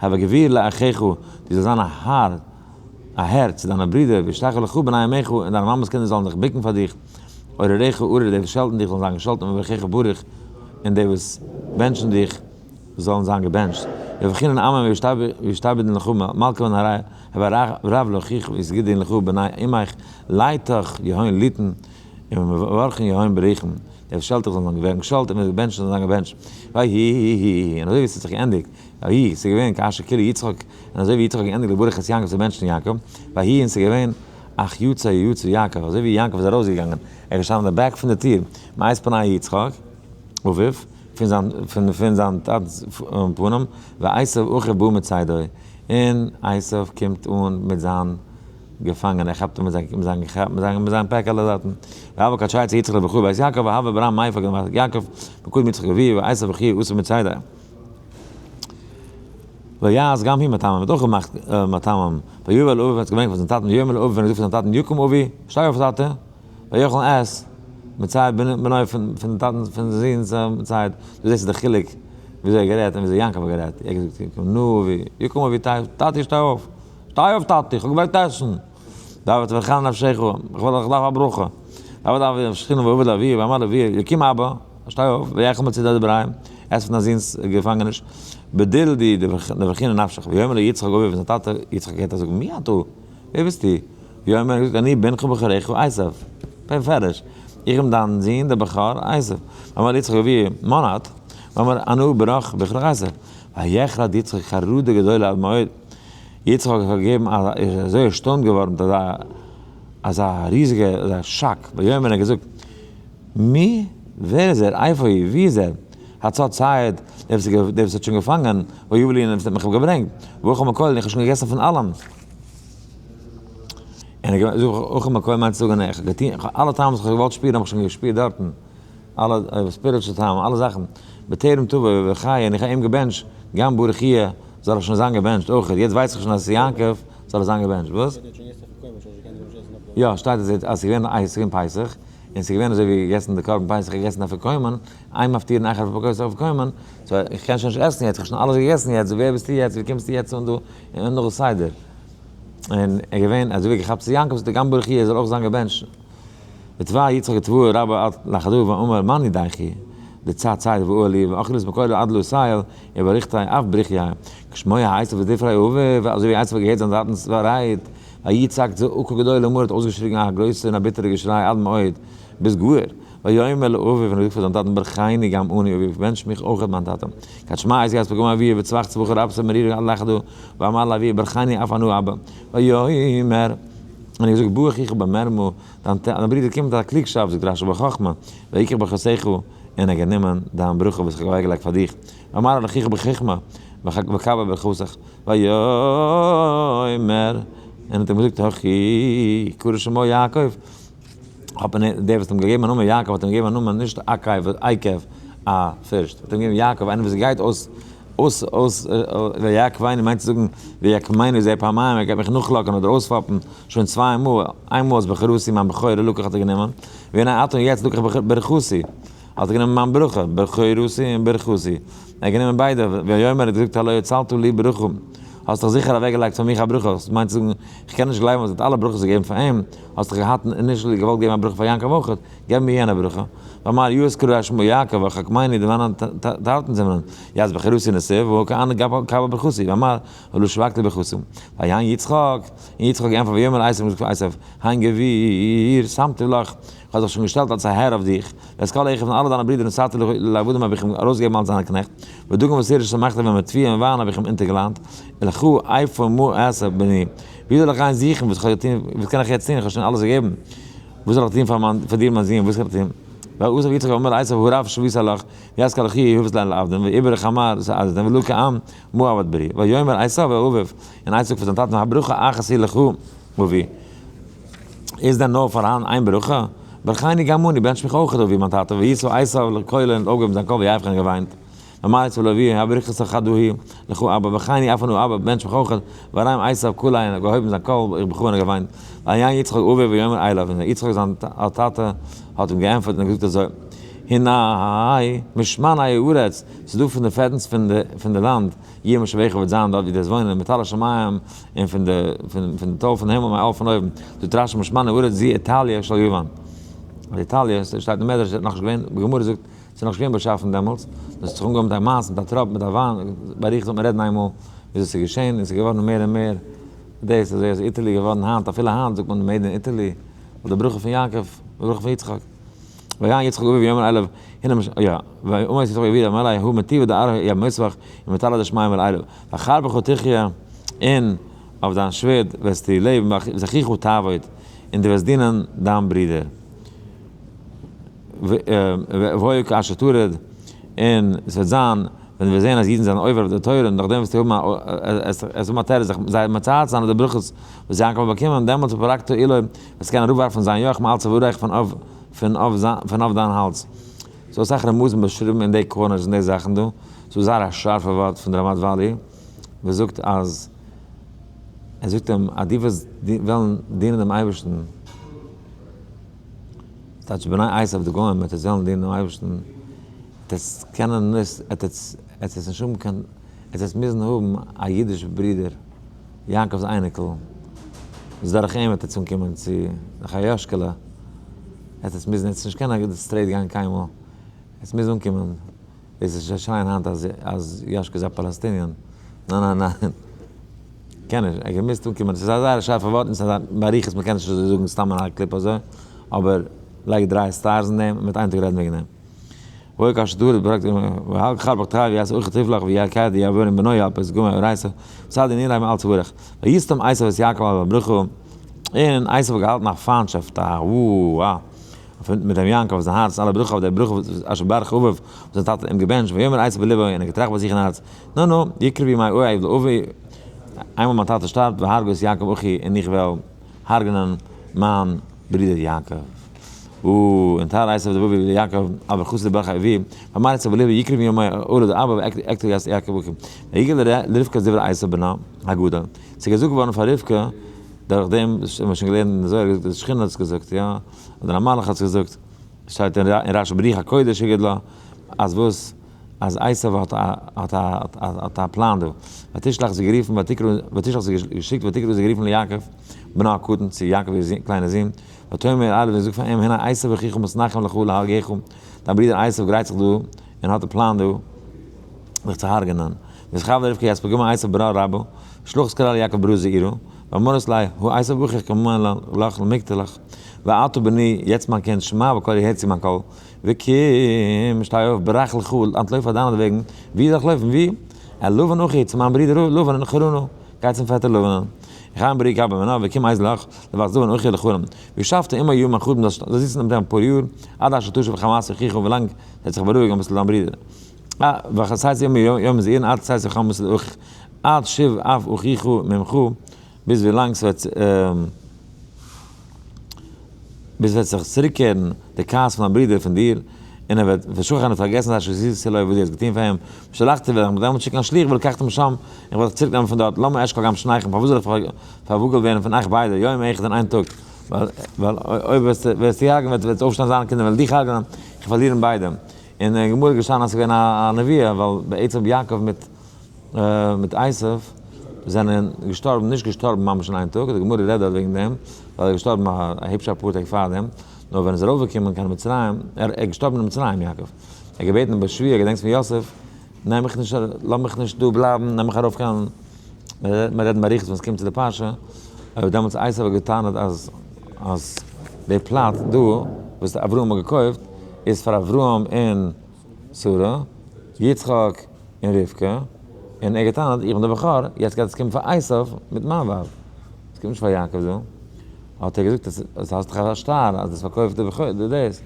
הוי גביר לאחיך, דו זאלסט זיין א האר, א הער צו דיינע ברידער, וישתחוו לך בני אמך, און דיינע מאמע'ס קינדער זאלן זיך בוקן פאר דיך, אורריך ארור, די וואס שעלטן דיך זאלן זיין געשאלטן, ומברכיך ברוך, און די וואס בענטשן דיך זאלן זיין געבענטשט. יברכינן עמים וישתעבדון לך מלכי הוי רב לאחיך ויסגדון לך בני אמך, לייטך יהון ליטן, און מברכין יהון בריכן, די וואס שעלטן דיך זאלן ווערן געשאלטן, און די וואס בענטשן זאלן זיין געבענטשט. ויהי, און אזוי ווי עס האט זיך געענדיגט, ויהי, ס'איז געווען כאשר כלה יצחק, און אזוי ווי יצחק האט געענדיגט לברך את יעקב צו בענטשן יעקב, ויהי און ס'איז געווען אך יצא יצא יעקב, אזוי ווי יעקב איז ארויסגעגאנגען, ער איז געשטאנען אין די back פון די טיר, מאת פני יצחק, אביו, פון זיין פון זיין טאטנ'ס פנים, ועשו אחיו בא מצידו, און עשו קומט אן מיט זיין געפאנגען, ער כאפט אן מיט זיין מיט זיין מיט זיין פעקעלע דארטן, והוה כד שיצא יצחק לברכאה את יעקב, והוה ברם מיפק יעקב, מקדם יצחק אביו, ועשו אחיו אתא מצידו. ויעש גם הוא מטעמים, האט אויך געמאכט מטעמים, ויבא אל אביו האט געברענגט פאר זיין טאטן, ויאמר לאביו און ער האט געזאגט פאר זיין טאטן, יקום אבי, שטיי אויף טאטע, ויאכל את מצד בנו פון טאטן פון זון'ס צד, דו זעסט די חילוק וויאזוי ער גערעדט און וויאזוי יעקב האט גערעדט, ער האט געזאגט יקום נא אבי, יקום אבי טאטי שטיי אויף, שטיי אויף טאטי, איך האב געוואלט עסן, דוד וחנה נפשך, איך וויל איך דארף א ברכה, דוד אבי שכינה ועבד לאביו ואמר לאביו יקום אבא, שטיי אויף, ויאכל מצד דבריהם, עס פון דיין זון'ס געפאנגעניש, בדיל די דברכינה נפשך, ויאמר ליצחק אביו, ווען זיין טאטע יצחק הערט אזוי, מי אתה? ווער ביסטו? ויאמר ער האט געזאגט אני בנך בכורך עשו, בפירוש, איך בין דיין זון דער בכור עשו. ויאמר ליצחק אביו, מאן את? ויאמר אנא בנך בכרך עשו. ויחרד יצחק חרדה גדולה עד מאוד, יצחק האט געגעבן א, איז אזוי ערשטוינט געווארן מיט אזא, אזא ריזיגע, אזא שאק, ויאמר ער האט געזאגט, מי? ווער איז ער? איפה הוא? ווי איז ער? הצד ציד, דער וואס האט שוין געפאנגען, ויבא לי און האט מיך געברענגט, ואכל מכל, און איך האב שוין געגעסן פון אלעם. און ער האט געזאגט, ואכל מכל מיינט צו זאגן, איך האב געטון, איך האב אלע טעמים וואס איך האב געוואלט שפירן האב איך שוין געשפירט דארטן, אלע spiritual טעמים, אלע זאכן, בטרם תבוא וברכהו, און איך האב אים געבענטשט, גם ברוך יהיה, זאל איך שוין זיין געבענטשט אויך, יעצט ווייס איך שוין אז עס איז יעקב, זאל ער זיין געבענטשט, וואס? יא, שטייט אז עס איז געווען פסח. און ס'איז געווען אזוי ווי געגעסן די קרבן פסח, געגעסן אפיקומן, אין מפטירין אחר אפיקומן, so איך קען שוין נישט עסן יעצט, איך האב שוין אלעס געגעסן יעצט, ווער ביסטו יעצט, ווי קומסטו יעצט אן דא, און נאך סדר. און ער געווען אזוי ווי געכאפט צו יעקב, זאגט ער גם ברוך יהיה, זאל אויך זיין געבענטשט. ותבע יצחק תבואה רבה עד לחדו ואמר מאן ידעכי, די צד צייד ואוה לי ואכילת מקוה עד לא סייל, וברכתי אף ברכיה. כשמוע עשו ודברי אביו, אזוי ווי עשו האט געהערט זיין טאטנ'ס רייד, ויצעק צעקה גדולה מאוד האט אויסגעשריגן א גרויסע און א ביטערע געשריי עד מאוד, ביז גאר. ויאמר לאביו און ער האט געזאגט פאר זיין טאטן ברכני גם אני אבי, בענטש מיך אויך מיין טאטע. כד שמע עשו ית פגמא אבוה וצווח צווחה רבתא מרירא עד לחדא ואמר לאביו ברכני אף אנא אבא. ויאמר, און ער האט געזאגט בא אחיך במרמה, דיין ברודער קומט מיט א קלוגשאפט, זאגט רשי בחכמה, ויקח ברכתך, און ער האט גענומען דיין ברכה וואס איך האב אוועקגעלייגט פאר דיך, ואמר אל אחיך בחכמה, וקבל ברכתך. ויאמר, און האט אים געזאגט הכי קרא שמו יעקב, האט מען דער וואס האט אים געגעבן א נאמען יעקב האט אים געגעבן א נאמען נישט עקב, עקב, א פירשט, האט אים געגעבן יעקב איינער וואס גייט אויס אויס אויס ויעקבני מיינט צו זאגן ויעקמני זה פעמיים ער גייט מיך נאכלאקן אדער אויספאפן שוין צוויי מאל, איין מאל איז בכורתי מיין בכורה לקח האט ער גענומען, והנה עתה יעצט לקח ברכתי האט ער גענומען מיין ברכה, בכורתי און ברכתי, ער האט גענומען ביידע, ויאמר ער האט געזאגט הלא אצלת לי ברכה, האסט דאך זיכער אוועקגעלייגט פאר מיך א ברכה, דאס מיינט צו זאגן איך קען נישט גלייבן אז ער האט אלע ברכות געגעבן פאר אים, האסט דאך געהאט initially געוואלט געבן א ברכה פאר יעקב אויך, געב מיר יענע ברכה. ואמר יאות קרא שמו יעקב וחכמיני דבנן תרתין זמנן, יעז בחירותי נסיב והא כענ קבל ברכתי, ואמר הלא שבקתי ברכתי. ויען יצחק, און יצחק האט געענטפערט ויאמר לעשו און געזאגט פאר עשו, הן גביר שמתי לך, איך האב זיך שוין געשטעלט אלס א הער אויף דיך, ואת כל אחיו און אלע דיינע ברידער נתתי לעבדים האב איך אים ארויסגעגעבן אלס זיינע קנעכט, ודגן ותירוש שמחתי ווען מיט תבואה און וויין האב איך אים אונטערגעליינט, ולכה איפה מה אעשה בני, ווי זאל איך גיין זוכן וואס איך האב געטון, וואס קען איך יעצט טון, איך האב שוין אלעס געגעבן, וואס זאל איך טון פאר מיין, פאר דיר מיין זון, וואס קען איך טון? ויעזב יצחק ואמר לעשו הרב שויתי לך, וישכל אחי יהובת לילה לעבדים, ויעבר חמר סעדתם ולא כעם מה עבד ברי, ויאמר עשו אל אביו, און עשו זאגט פאר זיין טאטן הברכה אחת היא לך אבי, איז דען נאר פארהאן איין ברכה? ברכני גם אני, בענטש מיך אויך אבי מיין טאטע, וישא עשו לקולו און האט אויפגעהויבן זיין קול ויבך און געוויינט. ואמר עשו לאביו הברכת חד היא לך אבא, ברכני אף אנא אבא, בענטש מיך אויך, וירם עשו קולו און האט געהויבן זיין קול ובכה און האט געוויינט. ויען יצחק אביו ויאמר אליו, און יצחק זיין טאטע האט אים געענטפערט און געזאגט אזוי, הנה משמני הארץ, ס'איז דא פון די פעטנס פון די לאנד, יהיה מושבך וועט זיין דארט ווי דו וועסט וואוינען, מטל השמים, און פון די פון די טוי פון הימל מעל פון אויבן, זאגט רשי משמני הארץ זו איטליה של יוון. אז איטאליע, ס'שטייט אין מדרש, איז נאכנישט געווען, די גמרא זאגט, ס'איז נאכנישט געווען באשאפן דעמאלטס, נאר ס'האט זיך אנגעהויבן מיט א מעשה, מיט א טראפ, מיט א וויין, באריכות וועט מען רעדן איינמאל וויאזוי ס'איז געשען, און ס'איז געווארן מער און מער דאס, אזוי איז Italy געווארן היינט, אפילו היינט זאגט מען made in Italy, ווייל די ברכה פון יעקב, די ברכה פון יצחק. ויען יצחק אביו ויאמר אליו, הנה מש יא, ויאמר יצחק אביו אמר אלי הא מטיבא דארעא יא מותבך ומטלא דשמיא מלעילא, בחרבך תחיה, און אויף דיין שווערד וועסטו לעבן, ואת אחיך תעבוד, און דו וועסט דינען דיין ברודער. והיה כאשר תרד, און עס וועט זיין, ווען דו וועסט זען אז אידן זענען עובר אויף די תורה, און נאכדעם וועסטו האבן א תירוץ זיך זיי מצער צו זיין אויף די ברכות וואס יעקב האט באקומען, דעמאלטס ופרקת עולו, וועסטו קענען אראפווארפן זיין יאך מעל צווארך פון אויף דיין האלז. ס'דא אסאך רמזים באשריבן אין די corners און די זאכן דא. ס'דא זייער א שארפע ווארט פון די רמת וואלי וואס זאגט אז ער זאגט אים אז דו וועסט וועלן דינען דעם אייבערשטן, ס'טייטש בני עשיו די גוים וועט עטס וועלן דינען דעם אייבערשטן, וועט עטס קענען נישט, וועט עטס עטס נישט האבן קיין, עטס וועט מוזן האבן א אידיש ברודער, יעקב'ס אייניקל, וואס דורך אים וועט עטס אנקומען צו נאך א יאשקעלע, עטס וועט מוזן, עטס נישט קענען straight גיין קיינמאל, עטס מוז אנקומען. דאס איז נישט שרייען היינט אז אז יאשקע איז א Palestinian. ניין ניין ניין. קען נישט. ער האט געמוזט אנקומען. ס'איז א זייער שארפע ווארט און ס'איז א באריכות מ'קען נישט אזוי זאגן סתם אין א clip אזוי. אבער לייג דריי stars אין דעם און מ'וועט איין טאג רעדן וועגן דעם. והיה כאשר תרד ופרקת והלך חרבך תחיה ויעש אויך תפלח ויעקד יעבור בנו יעל פסגו מאורייתא וסעד יניר מעל צווארך ויסתם עשו את יעקב על הברכה און עשו האט געהאלטן א פיינטשאפט א וואו א מיט דעם יעקב אויף זיין הארץ אלע ברכה אויף דער ברכה אשר ברך אביו וואס זיין טאטע האט אים געבענטשט, ויאמר עשו בלבו און ער האט געטראכט ביי זיך אין הארץ, נו נו, יקרבו ימי אוהב לאבי, איינמאל מיין טאטע שטארבט, והרגו את יעקב אחי, און איך וועל הרג'נען מיין ברודער יעקב. ונטר עשו לבבו ליעקב על ברכתו דברך אביו, ויאמר עשו בלבו יקרבו ימי אוהב לאבא ואקטל את יעקב אחי. ויגל לרבקה את דברי עשו בנה הגדול. ס'איז געזאגט געווארן פאר רבקה דורך דעם, דאס האבן מיר שוין געלערנט אין די זוהר, די שכינה האט עס געזאגט, יא. אדער א מלאך האט עס געזאגט, שטייט אין רשי ברוח הקודש הגיד לה, אז וואס? אז עשיו האט א האט א האט א פלאן דא, ותשלח זי גערופן ותקרא ותשלח זי געשיקט ותקרא זי גערופן ליעקב בנה הקטן צו יעקב איר זון קליינער זון, ותאמר אליו און זאגט פאר אים הנה עשיו אחיך מתנחם לך להרגך, דיין ברודער עשיו גרייט זיך דא און האט א פלאן דא דיך צו הרג'נען, ותכוון רבקה ית פגמא עשיו ברא רבה, שלח את כלה ליעקב ברא זעירא. ואמרת לי, הא עשו אחיך כמוה לך למקטלך, ועתה בני, יעצט מיין קינד, שמע בקולי הער צו מיין קול, וקום, שטיי אויף, ברח לך, אנטלויף פאר דיינעטוועגן, ווי זאל איך לויפן, ווי? אל לבן אחי, צו מיין ברודער לבן אין חרנה, גיי צום פעטער לבנ'ן. חיים ברי גבאי מנא, וקום אייזל לך, לבית לבן אחי לחרן. וישבת עמו ימים אחדים, זאלסט זיצן מיט אים אפאר יאר, עד אשר תשוב חמת אחיך, ווילאנג ער וועט זיך בארואיגן אביסל דיין ברודער. וכסייס יום יום זעיר עד סייס חמת אחיך, עד שוב אף אחיך ממך, ביז ווילאנג ס'וועט ביז וועט זיך צוריקקערן די כעס פון דיין ברודער פון דיר, און ער וועט ושכח און פארגעסן את אשר עשית לו וואס דו האסט געטון פאר אים, ושלחתי וועל איך מיט דעמאלט שיקן א שליח ולקחת משם, איך וועל דיך צוריקנעמען פון דארט, למה אשכל גם שניכם, פארוואס זאל איך פארוואגלט ווערן פון אייך ביידע, יום אחד אין איין טאג, ווייל אויב וועסטו הרג'ענען וועט אויפשטיין זיינע קינדער וועלן דיך הרג'ענען, איך פארלירן ביידע. און אין גמרא איז געשטאנען אז ס'איז געווען א נבואה, ווייל בעצם יעקב מיט מיט עשו זענען געשטארבן, נישט געשטארבן ממש אין איין טאג, די גמרא רעדט דארט וועגן דעם, ווייל ער איז געשטארבן א היבש אפאר טעג פארדעם, נאר ווען ער איז ארויפגעקומען קיין מצרים, ער איז געשטארבן אין מצרים יעקב, ער האט געבעטן בשבועה, געדענקסט פון יוסף, נעם מיך נישט, לאז מיך נישט דא בלייבן, נעם מיך ארויף קיין, מען רעדט באריכות ווען עס קומט צו די פרשה, אבער דעמאלטס עשו האט געטענה'ט אז אז די פלאץ דא וואס אברהם האט געקויפט איז פאר אברהם און שרה, יצחק און רבקה, און ער האט געטענה'ט איך בין דער בכור, יעצט גייט עס קומען פאר עשו מיט מיין ווייב, עס קומט נישט פאר יעקב דא, האט ער געזאגט אז האסט דאך א שטר אז דאס פארקויפט די בכור די דאס,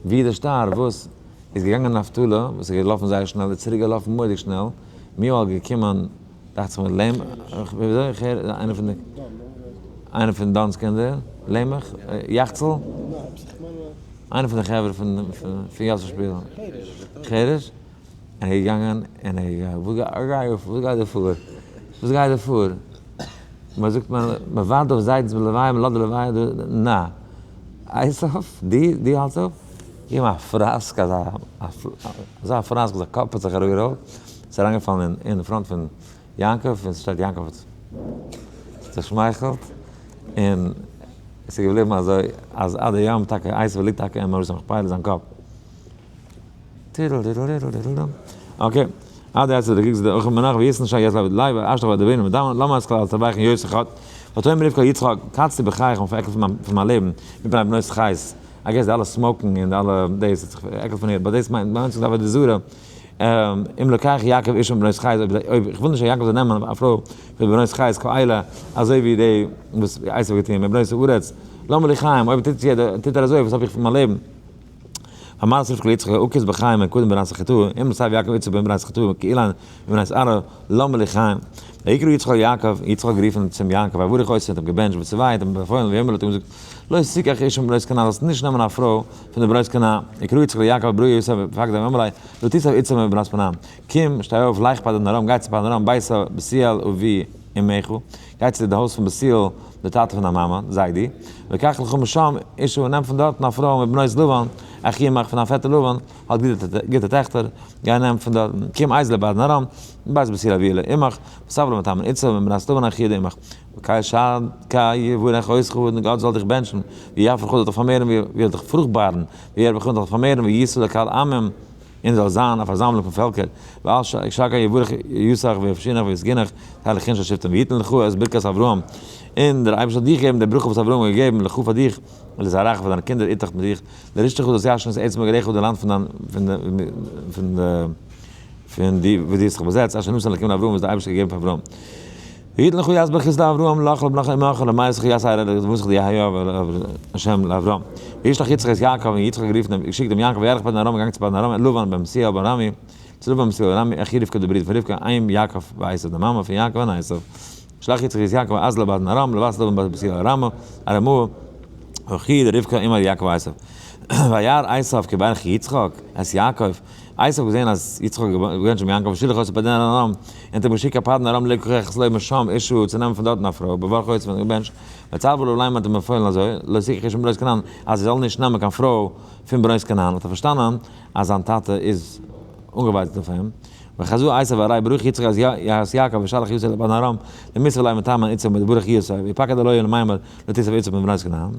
ווי איז די שטר וואס איז געגאנגען נפתלי וואס איז געלאפן זייער שנעל איז צוריק געלאפן מורא'דיג שנעל, מיהאל געקומען דאכט זיך מיר לעם, וויאזוי איך הער איינער פון די איינער פון דן'ס קינדער, לעמעך, יחצל? איינער פון די חברה פון פון יוסף שפיל, חרש, און ער איז געגאנגען און ער איז געגאנגען, וואס גייט דא פאר? וואס גייט דא פאר? מען זאגט מען ווארט אויף זיידנס לוויה, מען לאזט די לוויה דא, נא, עשו, דו דו האלטסט אפ? געגעבן א פראסק אזא אזא פראסק אז א קאפ האט זיך אראפגעראלט, ס'איז אריינגעפאלן אין front פון יעקב, און ס'שטייט יעקב האט צעשמייכלט, און עס איז געבליבן אזוי אז עד היום טאקע עשו ליגט טאקע אין מערת המכפלה זיין קאפ. okay, עד עשו די קוקסט די אויך מנח ויסן שי יעצט לייב לייב אשתך ודבינו מדם למה אז כלל תברך יוסף חט ותאמר רבקה יצחק קצתי בחייך און פארעקלט פון מיין לעבן מפני בנות חת I guess די אלע smoking און די אלע דאס האט זיך פארעקלט פון איר but דאס מיינט מיינט זיך עבודה זרה אם לקח יעקב אשה מבנות חת אויב איך וויל נישט אז יעקב זאל נעמען א פרוי פון בנות חת כאלה אזוי ווי די וואס עשו האט געטון מבנות הארץ למה לי חיים אויב טוט יעדער טוט ער אזוי וואס האב איך פון מיין לעבן. אמרת רבקה ליצחק אקוס בחיים מקודם בנות חתוה אם לסב יעקב איצו בן בנות חתוה כאילן מבנות ערב למה לי חיים. ויקרא יצחק ליעקב, יצחק האט גערופן צום יעקב ויברך אותו האט אים געבענטשט ויצוהו האט אים באפוילן ויאמר לו האט אים געזאגט לא תקח אשה מבנות כנען זאלסט נישט נעמען א פרוי פון די בנות כנען. ויקרא יצחק ליעקב ברא יוסף ופקדו ויאמר לו לא תסב אשה מבנות כנען קום שטיי אויף לך פדן ארם גיי צו פדן ארם ביתה בתואל אבי אמך גיי צו די הויז פון בתואל די טאטע פון דיין מאמע, זיידי, וקח לך משם אשה און נעם פון דארטן א פרוי מבנות לבן, אחי אמך פון דיין פעטער לבן, האט גוטע טעכטער, גיי נעם פון דארטן, קום אייזלע פדן ארם, בית בתואל אבי לאמך, וסב לה מטעם איצא מבנות לבן אחי דאמך, וקל שדי יברך אותך און גאט זאל דיך בענטשן, ויפרך זאל דיך פארמערן, ויעל דיך פרוכטבארן, וירבך און זאל דיך פארמערן, וישא לקהל עמים, און זאל זיין א פארזאמלונג פון פעלקער, ואל שקי יברך יוסך ויפשינך ויסגינך, תהלך אינש השבטים ויתן לך את ברכת אברהם, און דער אייבערשטער זאל דיך געבן די ברכה וואס אברהם האט געגעבן לך פאר דיך, ולזרעך פאר דיינע קינדער איתך מיט דיך, לרשתך זאלסט ירשן את ארץ מגוריך די לאנד פון דיין פון די פון די פון די וואו דו האסט זיך באזעצט, אשר נתן אלקים לאברהם וואס דער אייבערשטער האט געגעבן פאר אברהם. ויתן לך את ברכת לאברהם לך ולבנך עמך למעשה יעשה למסך די היה השם לאברהם. וישלח יצחק את יעקב און יצחק האט גערופן דעם געשיקט דעם יעקב וילך פדן ארם געגאנגען צו פדן ארם אל לבן בן בתואל בן ארמי צו לבן בן בתואל ארמי אחי רבקה די ברודער פון רבקה אם יעקב ועשו די מאמע פון יעקב און עשו. שלח יצחק את יעקב ויאזל לפדן ארם לבית לבן בן בתואל ארמי ארמאה אחי דרבקה אמה יעקב ועשו. וירא עשו כי ברך יצחק את יעקב. עשו האט געזען אז יצחק האט געבענטשט דעם יעקב ושלח אותו פדן ארם, און האט אים געשיקט קיין פדן ארם לקח לו משם אשה צו נעמען פון דארטן א פרוי, בברכו אותו און געבענטשט, ויצוה לו לאמר האט אים באפוילן אזוי, לא תקח אשה מבנות כנען, אז ער זאל נישט נעמען קיין פרוי פון בנות כנען, האט ער פארשטאנען אז זיין טאטע איז אנגעווייטאגט אויף אים, ויחזו עשו וירא ברוך יצחק את יעקב ושלח אותו לפדן ארם, למיתב ליה מטעמא איצא מדברך יוסף, ויפקד עליה למימר לא תסב אשה מבנות כנען.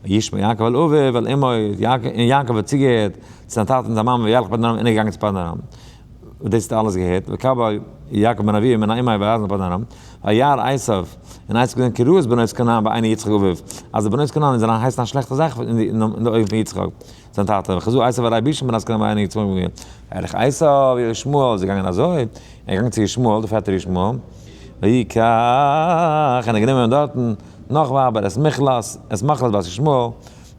וישמע יעקב אל אביו ואל אמו, און יעקב האט צוגעהערט צו זיין טאטע און זיין מאמע וילך פדן ארם און ער איז געגאנגען צו פדן ארם. און דאס האט ער אלעס געהערט, ויקבל יעקב מן אביו ומן אמו ויאזן לפדן ארם, וירא עשו און עשו געזען כי רעות בנות כנען בעיני יצחק אביו, אז די בנות כנען זענען הייסן א שלעכטע זאך אין די אויגן פון יצחק זיין טאטע, וחזה עשו הרי בישין בנות כנען בעיני יצחק אביו, וילך עשו אל ישמעאל, איז ער געגאנגען אזוי, ער איז געגאנגען צו ישמעאל, די פעטער ישמעאל, ויקח, און ער האט גענומען דארטן נאך ווייבער, את מחלת, את מחלת בת ישמעאל,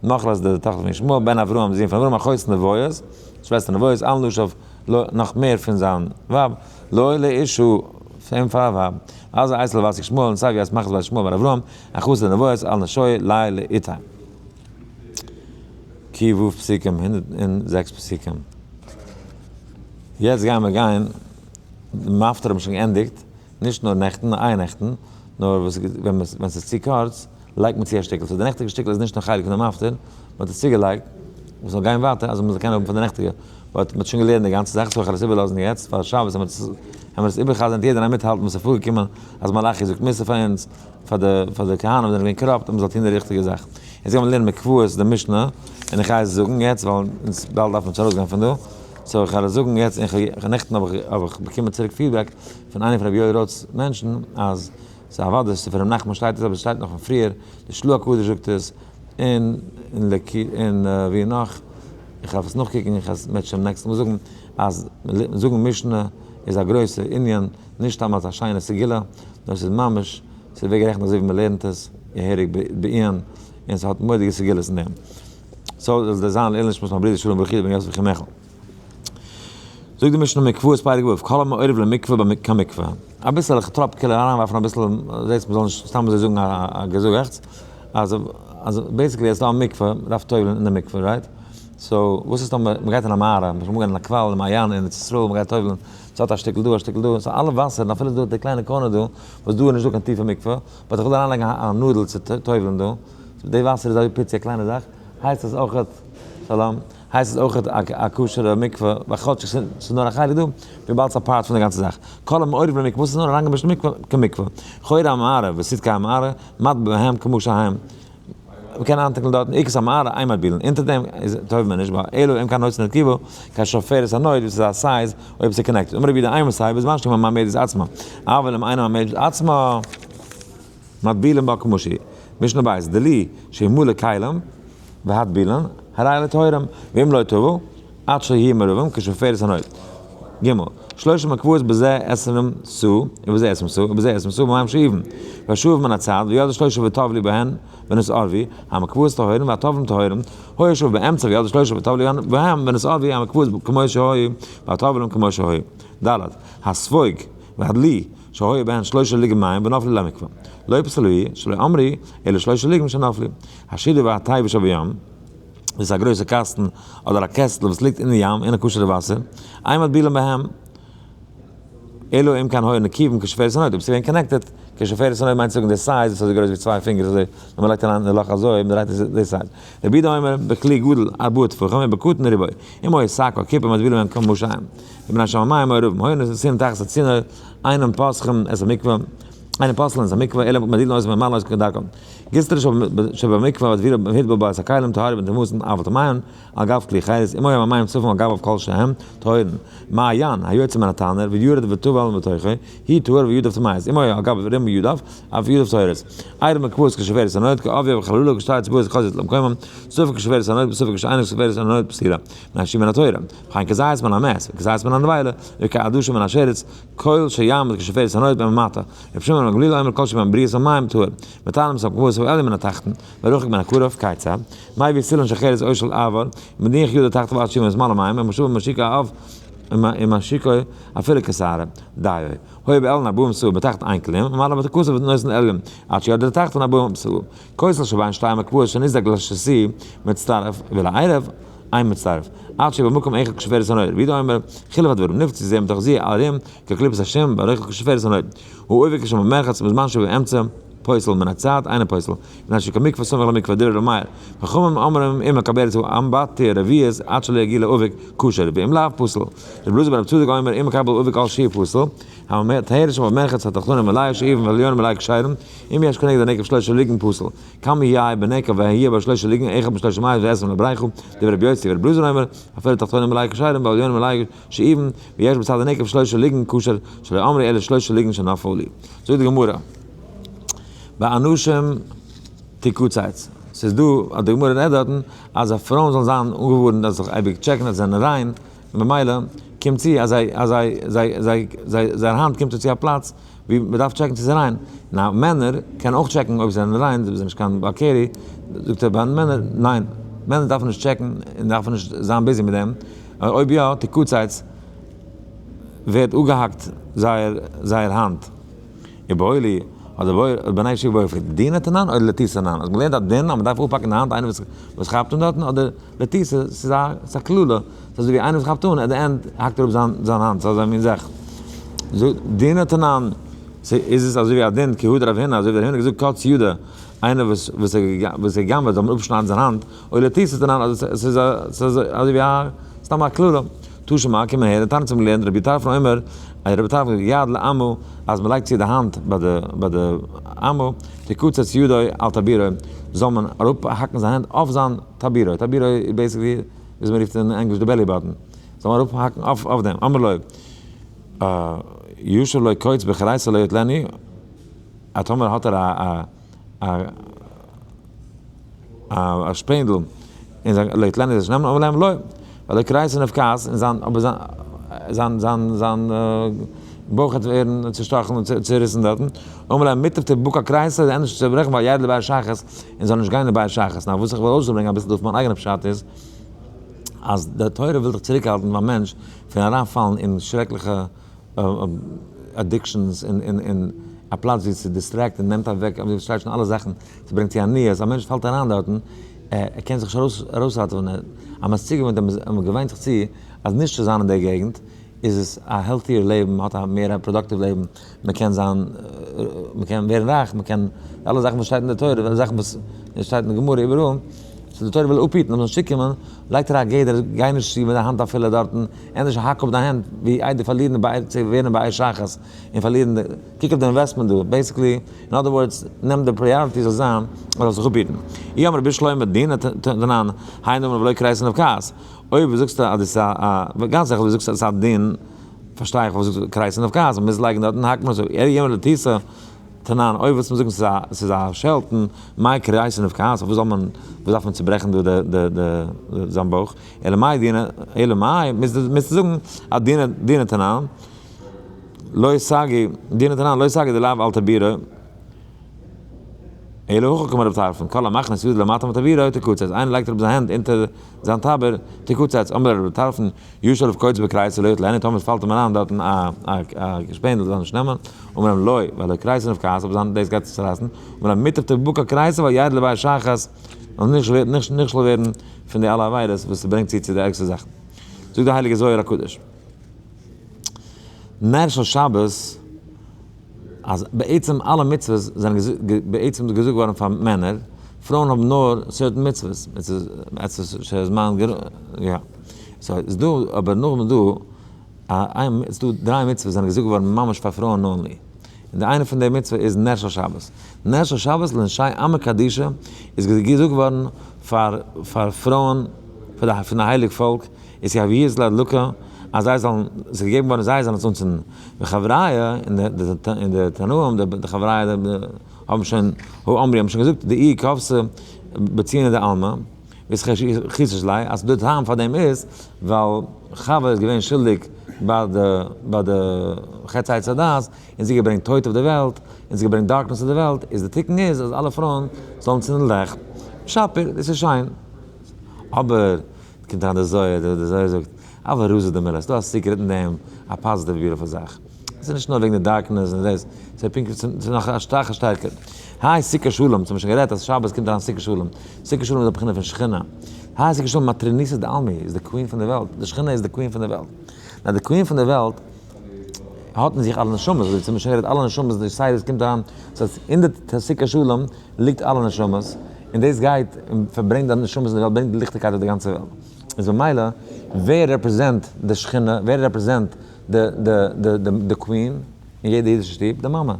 מחלת די טאכטער פון ישמעאל, בן אברהם, די זון פון אברהם, אחות נביות, שוועסטער נביות, על נשיו, נאך מער פון זיין ווייב, לו לאשה, פאר אים פאר א ווייב. אז עשו לבת ישמעאל, און סיי ווי את מחלת בת ישמעאל בן אברהם, אחות לנביות, על נשוי לי לאיתי. ק ו פסוקים, 106 פסוקים. יעצט גייען מיר גיין, די מפטיר האבן שוין געענדיגט, נישט נאר נעכטן, נאר אייערנעכטן, נאר וואס ווען ווען ס'איז צו קורץ, לייגט מען צו א שטיקל. so די נעכטיגע שטיקל איז נישט נאר חלק פון די מפטיר, מען האט עס צוגעלייגט, מען זאל גיין ווייטער, אז מען זאל קענען האבן פון די נעכטיגע. but מען האט שוין געלערנט די גאנצע זאך, so איך וועל עס איבערלאזן יעצט פאר שבת, ווען מיר עס איבערחזר'ן וועט יעדער מיטהאלטן וואס איז פארגעקומען, אז מלאכי זאגט מוסר פאר אונז, פאר די פאר די כהנים זענען געווען corrupt און מען זאל טון די ריכטיגע זאך. יעצט גייען מיר לערנען מקוואות די משנה, און איך גיי עס זאגן יעצט ווייל אונז באלד דארף מען שוין ארויסגיין פון דא, so איך גיי עס זאגן יעצט, און איך נעכטן האב איך האב איך באקומען צוריק feedback פון איינער פון רבי יואל רוט'ס מענטשן אז ס'איז אוודאי ס'איז פון ר' נחמן שטייט עס אבער ס'שטייט נאך פון פריער, די של"ה הקדוש זאגט עס, און און ווי נאך, איך דארף עס נאכקוקן, איך וועל שוין next מאל זאגן, אז זאגן משנה איז א גרויסע ענין, נישט סתם אלס א שיינע סגולה, נאר ס'איז ממש, ס'ווערט גערעכנט אזוי ווי מ'לערנט עס געהעריג בעיון, און ס'האט מורא'דיגע סגולות אין דעם. so זאל דאס זיין לעילוי נשמת מיין ברודער שלום ברוך בן יוסף יחמאל. זאגט די משנה מקוואות פרק ו', כל המעורב למקווה כמקווה. אביסל טראפקעלע אריינווארפן אביסל, זעסט מ'זאל נישט סתם אזוי זאגן א געזאגעכטס, אז אז basically עס איז דא א מקווה, מ'דארף טובל'ן אין די מקווה, right? so וואס איז טאמער מ'גייט אין א מערה, מ'זאל אמאל גיין אין א קוואל אין מעיין אין ארץ ישראל, מ'גייט טובל'ן, ס'האט א שטיקל דא א שטיקל דא, so אלע וואסערן אפילו דא די קליינע corner דא, וואס דא איז נישטא קיין טיפע מקווה, but איך וויל אריינלייגן א נאדל צו טובל'ן דא, די וואסער איז אזוי פיצי א קליינע זאך, הייסט עס אויכעט, שלום, הייסט עס אויכעט א כשר'ע מקווה, ווייל כאטש ס'איז נאר א חלק דא, וויבאלד ס'איז א part פון די גאנצע זאך. כל המעורב למקווה, וואס איז נאר אריינגעמישט אין מקווה, כמקווה. חורי המערה וסדקי המערה, מטביל בהם כמו שהם. מ'קען איינטונקלן דארטן, עקרות המערה, אין מטבילין. אונטער דעם איז טובל'ט מען נישט, ווייל אלא אם כן נותנין נקיבה, כשפופרת הנוד, וואס איז א size, אויב ס'איז connected. אמר רבי יהודה אימתי, בזמן שהיא מעמדת עצמה. אבל אם אינה מעמדת עצמה. מטבילין בה כמו שהיא. משנה בית, דלי שימלא כלים והטבילן, הרי אלו טהורים, ואם לא טבל, עד שיהיו מעורבים כשפופרת הנוד. ג. שלושה מקוואות בזה 20 סאה, ובזה 20 סאה, ובזה 20 סאה, במים שאובין. והשאוב מן הצד, וירדו שלושה וטבלו בהן, ונתערבו, המקוואות טהורים והטובלים טהורים, היה שאוב באמצע וירדו שלושה וטבלו בהם, ונתערבו, המקוואות כמו שהיו, והטובלים כמו שהיו. ד. הספוג והדלי שהיו בהן שלושה לוגין מים ונפלו למקווה. לא פסלוהו, שלא אמרו, אלא שלושה לוגין שנפלו. השידה והתיבה שבים, דאס איז א גרויסע קאסטן אדער א קעסטל וואס ליגט אין די ים אין א כשר'ע וואסער, אין מטבילין בהם, אלא אם כן היו נקובין כשפופרת הנוד, אויב ס'איז געווען connected, כשפופרת הנוד מיינט צו זאגן די size וואס איז אזוי גרויס ווי צוויי פינגערס אזוי, ווען מ'לייגט אריין אין די לאך אזוי, מ'דרייט עס די size. רבי יהודה אומר, בכלי גדול ארבעה טפחים ובקטן ריבוע, אם היה שק או קופה מטבילין בהם כמו שהם. מפני שהמים מעורבים, היו נכנסין תחת הצינור, אינם פוסחים את המקווה, אינם פוסלין את המקווה, אלא מגדילין אותם וממלאין אותם כדרכם. גיסטרא שבמקווה והטביל בה את הכלים טהורים בטומאתן אבל טמאין על גב כלי חרס, אם היו המים צפים על גביו כל שהם טהורין. מעיין היוצא מן התנור ויורד וטבל בתוכו, הוא טהור וידיו טמאות, אם היו על גביו רים ידיו, אף ידיו טהורות. עירוב מקוואות כשפופרת הנוד, כעוביו וחללו כשתי אצבעות חוזרות למקומם, ספק כשפופרת הנוד וספק כשאינו כשפופרת הנוד פסולה, מפני שהיא מן התורה. וכן כזית מן המת, וכזית מן הנבילה, וכעדשה מן השרץ, כל שיעמוד כשפופרת הנוד במטה. רבי שמעון בן גמליאל אומר כל שבהן בריאת המים טהור. מטהרין את המקוואות העליון מן התחתון, והרחוק מן הקרוב, כיצד? מביא סילון של חרס או של עפר, ומניח ידו תחתיו עד שיתמלא מים, ומשאבו ומשיקו האף ומשיקו אפילו כשערה. דיו. היה בעליון ארבעים סאה ובתחתון אין כלום, ומעלה בכסה ונותן לעליון, עד שירדו לתחתון ארבעים סאה. כותל שבין שתי מקוואות שנסדק לשתי מצטרף, ולעירוב אין מצטרף, עד שבמקום אחד כשפופרת הנוד. רבי יהודה אומר, חילוף הדברים, נפצו זה מתוך זה על רים, כקליפת השום, והרוחק כשפופרת הנוד. הוא עובר כשבמרחץ בזמן שבאמצע פוסל מן הצד, אינו פוסל. מפני שכמקווה סמוך למקווה דברי ר' מאיר. חכמים אומרים אם מקבלת הוא אמבטיה רביעית עד שלא יגיע לאבק כשר, ואם לאו פסול. רבי אלעזר בן רב צדוק אומר אם מקבל אבק על שיהיה פסול, המטהרת שבמרחץ התחתונים מלאה שאובין והעליונים מלאה כשרים, אם יש כנגד הנקב שלושה לוגין פסול. כמה יהא בנקב והיה בו שלושה לוגין אחד משלושה מאות ועשרים לבריכה, דברי רבי יוסי ורבי אלעזר אומר אפילו תחתונים מלאה כשרים והעליונים מלאה שאובין, ויש בצד הנקב שלושה לוגין כשר, שלא אמרו אלא שלושה לוגין שנפלו. זאגט די גמרא. באנשים תקצץ. ס'איז דא, אז די גמרא רעדט דארטן, אז א פרויען זאלן זיין אנגעווארנט אז זיך אייביג טשעקן אז זיי זענען ריין, און ממילא קומט צו אז זיי, אז זיי, זיי, זיי, זיי, זייער האנט קומט צו צו א פלאץ ווי מ'דארף טשעקן צו ס'איז ריין. נאו, מענער קענען אויך טשעקן אויב זיי זענען ריין, זיי זענען נישט קיין בעל קרי, זאגט ער ביי מענער, ניין, מענער דארפן נישט טשעקן און דארפן נישט זיין busy מיט דעם, אויב יא, תקצץ, ווערט אפגעהאקט זייער, זייער האנט. איבעיא להו, האט דער בוי, בני ישיבה איבעיא געפרעגט, דינא תנן אדער לתיתה תנן? אז מ'לערנט א דין אז מ'דארף אפהאקן די האנט איינער וואס וואס כאפט אן דארטן, אדער לתיתה, ס'איז א ס'איז א קללה, ס'איז אזוי ווי איינער וואס כאפט אן, at the end האקט ער אפ זיין זיין האנט, ס'איז אזא מין זאך. זאגט, דינא תנן, איז עס אזוי ווי א דין כי הא דרב הונא, אזוי ווי רב הונא האט געזאגט קוץ ידא, איינער וואס וואס וואס ער גנב'עט זאל מען אפשניידן זיין האנט, או לתיתה תנן, אז ס'איז א ס'איז אזוי ווי א סתם א קללה. תא שמע, קום אהער, דתניא צום געלערנט רבי טרפון אומר, אז רבי טרפון זאגט יד לאמה, אז מען לייגט צו די האנט ביי די ביי די אמה, תקצץ ידו על טבורו, זאל מען אראפ האקן זיין הענט אויף זיין טבורו, טבורו איז basically ווי מען רופט אין ענגליש די belly button, זאל מען אראפ האקן אויף אויף דעם, אמר לו, ישב לו קוץ בכריסו לא יטלנו, אז טאמער האט ער א א א א שפענדל אין זיין לא יטלנו זאל נעמען אמר להם לא, ווייל די כריסו נבקעת און זיין אבער זיין זיין זיין זיין בויך וועט ווערן צושטאכן און צוריסן דארטן, אמר להם מוטב תבקע כריסו איז ענדערש צו צוברעכן ואל ירד לבאר שחת און זאל נישט גיין לבאר שחת, נאר וואס איך וויל אויסברענגען אביסל דא פון מיין אייגענע פשט איז, אז די תורה וויל דיך צוריקהאלטן ביים מענטש פון אריינפאלן אין שרעקליכע addictions און און און א פלאץ ווי ס'איז distract און נעמט אוועק ווי ס'שטייט שוין אלע זאכן, ס'ברענגט צו עניות, א מענטש פאלט אריין דארטן, ער קען זיך נישט ארויסראטעווען, אז מ'איז צוגעוואוינט אז מ'געוויינט זיך צו אז נישט צו זיין אין די געגנט איז עס א healthier לעבן, מ'האט א מער א productive לעבן, מ'קען זיין, מ'קען ווערן רייך, מ'קען, אלע זאכן וואס שטייט אין די תורה, אלע זאכן וואס שטייט אין די גמרא איבעראל, so די תורה וויל אפהיטן אז מ'זאל נישט צוקומען, לייגט ער א גדר, גיי נישט צו מיט די האנט אפילו דארטן, ענדערש האק אפ דיין הענט ווי איידער פארלירן ביי צו ווערן באר שחת און פארלירן די, קוק אויף די investment דא, basically, in other words, נעם די priority זאל זיין אז זאלסט זיך אפהיטן. אי אמר בשלמא דינא תנן, היינו דאמר ולא כריסו נבקעת. אויב זאגסטו אז דאס איז א, גאנץ זיכער אויב דו זאגסט אז עס איז א דין, פארשטיי איך פארוואס זאגסטו כריסו נבקעת, מ'מוז לייגן דארטן האקט מען אזוי. אי אמר לתיתה תנן, אויב ווילסטו מיר זאגן ס'איז א ס'איז א שעלטן, מאי כריסו נבקעת, פארוואס זאל מען, וואס דארף מען צוברעכן דא די די די זיין בויך? אלא מאי דינא, אלא מאי, מוזטו זאגן אז דינא דינא תנן, לא סגי, דינא תנן לא סגי דלאו על טבורו, אלא הכי קאמר רב טרפון, כל המכניס ידו למטה מטבורו תקצץ, איינער לייגט אראפ זיין הענט אונטער זיין טבור, תקצץ, אמר רב טרפון, ישב קוץ בכריסו לא יטלנו, טאמער עס פאלט אים אריין דארטן א א שפענדל זאל ער נישט נעמען, אמר להם לא, והלא כריסו נבקעת, אבער זיין דאס גייט זיך צורייסן, אמר להם מוטב תבקע כריסו ואל ירד לבאר שחת, זאל נישט נכשל ווערן פון די אלע עבירות וואס ס'ברענגט צו צו די ערגסטע זאכן. זאגט דער הייליגער זוהר הקדוש, נר של שבת, אז בעצם אלע מצוות זענען בעצם געזאגט געווארן פאר מענער, פרויען האבן נאר certain מצוות, מצוות שהזמן גרמא, יא. so איז דא, אבער נאכדעם איז דא א איין, איז דא דריי מצוות זענען געזאגט געווארן ממש פאר פרויען only. און די איינע פון די מצוה איז נר של שבת. נר של שבת לנשי עמא קדישא איז געזאגט געווארן פאר פאר פרויען פון די פון די הייליג פאלק, איז יהויות להדלקה אז זיי זאלן, ס'איז געגעבן געווארן זיי זאלן עס אנצינדן. וחבריא, און די און די תנאים, די חבריא האבן שוין, האמרי האבן שוין געזאגט, דאיהי כבתה בציונא דעלמא. איז חיסוש לי, אז די טעם פאר דעם איז ווייל חוה איז געווען שולדיג ביי די ביי די חטא עץ הדעת, און זי געברענגט טויט אויף די וועלט, און זי געברענגט darkness אויף די וועלט, איז די תיקון איז אז אלע פרויען זאלן צינדן לעכט. שפיר, דאס איז שיין. אבער, קומט אריין די זוהר, די זוהר זאגט, אבל רזא דמלה, ס'דא א secret אין דעם, א positive beautiful זאך. עס איז נישט נאר וועגן די darkness און דאס, ס'איז פונקט ס'איז נאך א שטארקע שטארקער. היי סוכת שלום, אונז האבן שוין גערעדט אז שבת קומט אריין סוכת שלום. סוכת שלום איז א בחינה פון שכינה. היי סוכת שלום מטרוניתא דעלמא איז די queen פון די וועלט. די שכינה איז די queen פון די וועלט. נאר די queen פון די וועלט האט אין זיך אלע נשמות, אזוי ווי אונז האבן שוין גערעדט אלע נשמות די סדר קומט אריין, ס'הייסט אין די סוכת שלום ליגט אלע נשמות, און דאס גייט און פארברענגט די נשמות אין די וועלט, ברענגט די ליכטיגקייט אויף די גאנצע וועלט. איז ממילא ווער represent די שכינה, ווער represent די די די די queen אין יעדע אידישע שטוב? די מאמע.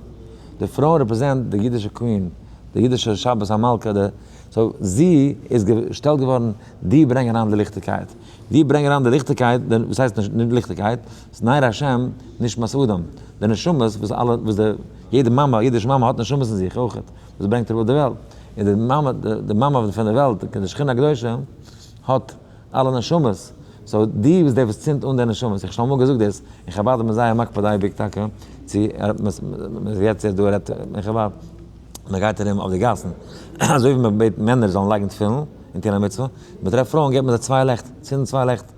די פרוי represent די אידישע queen. די אידישע שבת המלכה, די, so זי איז געשטעלט געווארן, די ברענגען אריין די ליכטיגקייט. די ברענגען אריין די ליכטיגקייט, וואס הייסט נישט ליכטיגקייט? ס'איז נר השם נשמת אדם. די נשמות וואס אלע, וואס די, יעדע מאמע, אידישע מאמע האט נשמות אין זיך אויכעט, וואס ברענגט אראפ די וועלט. און די מאמע, די מאמע פון די וועלט, די שכינה הקדושה, האט אלע נשמות. so די וואס די וואס צינדט אן די נשמות, איך האב שוין אמאל געזאגט דאס, אין חבד איז מען זייער מקפיד אייביג טאקע, צו יעצט איז דא רעדט אין חבד, מען גייט ארום אויף די גאסן, אזוי ווי מען בעט מענער זאלן לייגן תפילין און טון א מצוה, מען טרעפט פרויען געבט מען זיי צוויי לעכט, צינדן צוויי לעכט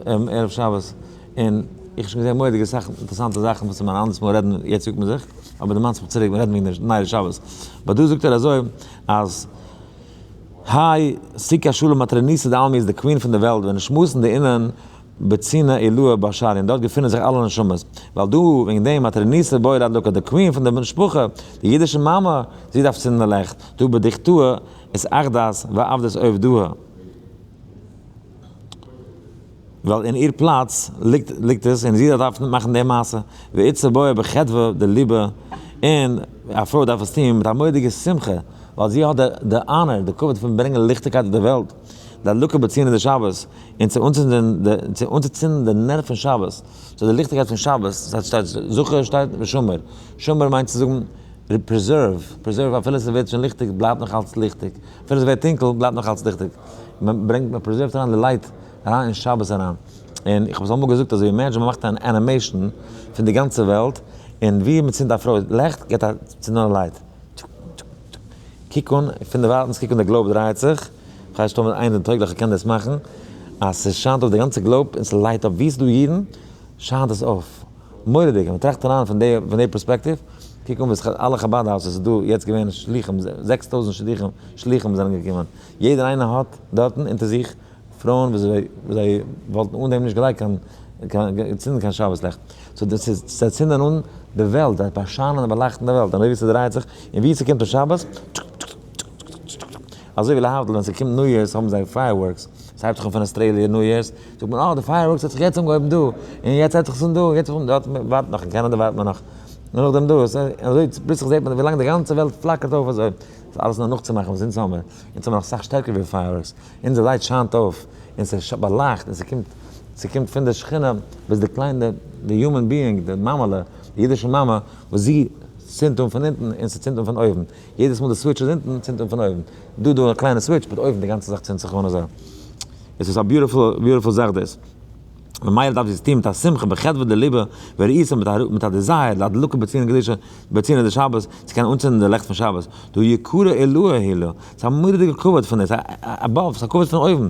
ערב שבת, און איך האב שוין געזען מורא'דיגע זאכן, אינטערעסאנטע זאכן וואס מען אנדערס מאל רעדן, יעצט יאגט מען זיך, אבער דערמאנסט מיך צוריק, מיר רעדן וועגן די נר שבת, but דא זאגט ער אזוי אז היי סוכה שלום מטרוניתא דעלמא איז די queen פון די וועלט, ונשמתין דאינון בצינעא עילאה בה שריא, און דארט געפינען זיך אלע נשמות, ווייל דא וועגן דעם מטרוניתא בעי לאדלקא די queen פון די משפחה, די אידישע מאמע, זי דארף צינדן די לעכט, דהא בדוכתא אתאחדת ועבדת עובדהא. ווייל אין איר פלאץ ליגט ליגט עס און זי דארף מאכן די מעשה, ואיתתא בעיא בחדוה דליבא, און א פרוי דארף עס טון מיט א מורא'דיגע שמחה, ווייל זי האט די honor, די כבוד פון ברענגען ליכטיגקייט אויף די וועלט, לאדלקא בצינעא דשבת, און צו אנצינדן די צו אנצוצינדן די נר פון שבת, so די ליכטיגקייט פון שבת, ס'שטייט זכור שטייט ושמר, שמר מיינט צו זאגן preserve, preserve אפילו ס'ווערט שוין ליכטיג בלייבט נאך אלץ ליכטיג, אפילו ס'ווערט טונקל בלייבט נאך אלץ ליכטיג. מען ברענגט מען preserve ט אריין די light אריין אין שבת אריין, און איך האב עס אמאל געזאגט אזוי imagine מען מאכט אן animation פון די גאנצע וועלט, און ווי מען צינדט א פרוי לעכט געט א צינד אן א light, טוק טוק טוק, קוק אן פון דערווייטענס קוק אן די globe דרייעט זיך, כ'ווייס נישט אויב איינער טויגליכער קען דאס מאכן, אז ס'שיינט אויף די גאנצע globe און ס' light אויף ווי ס'דא אידן שיינט עס אויף. מורא'דיג, ווען מ'טראכט אריין פון די פון די פערספעקטיוו, קוק אן וואס אלע חבד houses איז דא יעצט געווען שלוחים, 6000 שליחים שלוחים זענען געקומען, יעדער איינער האט דארטן אונטער זיך פרויען וואס זיי זיי וואלטן אן דעם נישט געלייגט קיין קיין צינדן קיין שבת לעכט, so דאס איז זיי צינדן אן די וועלט, זיי באשיינען און באלייכטן די וועלט, און אזוי ווי ס'דרייעט זיך און ווי ס'קומט אן שבת, אזוי ווי להבדיל ווען ס'קומט New Year's האבן זיי fireworks, ס'הייבט זיך אן פון אסטרעליע New Year's, זאגט מען אה די fireworks האט זיך יעצט אנגעהויבן דא, און יעצט הייבט זיך עס אן דא, און יעצט און דארט, מען ווארט נאך, אין קענעדע ווארט מען נאך, און נאכדעם דא, אזוי פלוצלינג זעט מען ווילאנג די גאנצע וועלט פלאקערט אויף אזוי, ס'איז אלעס נאר נאכצומאכן וואס אונז האמיר, אונז האמיר נאך אסאך שטערקער ווי fireworks, אונזער light שיינט אויף, און ס'באלייכט, און ס'קומט, ס'קומט פון די שכינה ביז די קליינע, די human being, די מאמעלע, די אידישע מאמע, וואס זי צינדט אן פון אונטן און ס'צינדט אן פון אויבן. יעדעס מאל די switch איז אונטן, צינדט אן פון אויבן. דא דא א קליינע switch, but אויבן די גאנצע זאך צינדט זיך אן אזוי. עס איז א beautiful beautiful זאך דאס. ממילא דארף זי עס טון מיט א שמחה בחדוה דליבא ורעותא מיט א מיט א desire לאדלקא בצינעא קדישא בצינעא דשבת צו קענען אנצינדן די לעכט פון שבת. דהא יקרא עילאה הוא לה. ס'איז א מורא'דיגע כבוד פון דאס, above, ס'איז א כבוד פון אויבן.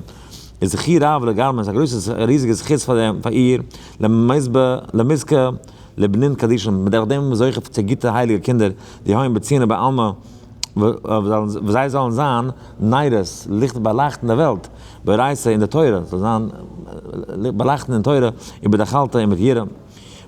איז זכי' רב לגרמא, ס'איז א גרויסע ריזיגע זכות פאר דעם פאר איר למזכה למזכה לבנין קדישין, מען דורך דעם זוכה צו גוטע הייליגע קינדער, דיהיון בצינעא בעלמא, וואס זיי זאלן זיין נרות, ליכט באלייכטן די וועלט, באורייתא אין די תורה, זאל זיין באלייכטן אין תורה, ובדחלתא און מיט יראה.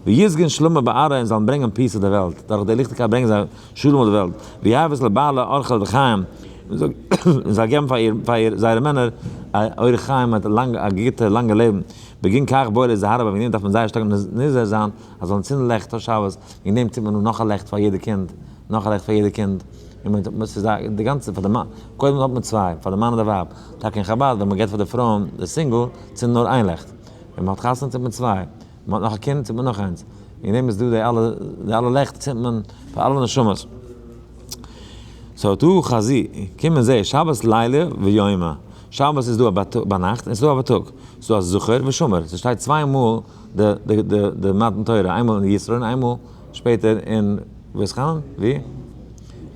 וישגון שלמא בארעא און זאלן ברענגען peace אויף די וועלט, דורך די ליכטיגקייט ברענגען זיי שלום אויף די וועלט, ויהבת לבעלה ארחא דחיים, און זיי געבן פאר איר זייערע מענער א אורך חיים מיט א גוטע לאנגע לעבן, בגין כך בעי לאיזהרא וועגן דעם דארף מען זייער שטארק נזהר זיין אז זאלן צינדן לעכט אויף שבת, וועגן דעם צינדט מען אן נאך א לעכט פאר יעדע קינד, נאך א לעכט פאר יעדע קינד, און מען ס'איז א די גאנצע פאר די מאן, קודם האט מען צוויי, פאר די מאן און די ווייב, טאקע אין חבד ווען מען געבט פאר די פרויען די single צינדן נאר איין לעכט, ווען מען האט חתונה צינדט מען צוויי, ווען מען האט נאך א קינד צינדט מען נאך איינס, וועגן דעם איז דא די אלע די אלע לעכט צינדט מען פאר אלע נשמות. so תא חזי, קום און זע, שבת ליליא ויומא, שבת איז דא ביינאכט און ס'איז דא א בייטאג, ס'איז דא א זכור ושמור, ס'שטייט צוויי מאל די די די די מתן תורה, איינמאל אין יתרו און איינמאל שפעטער אין ואתחנן, ווי?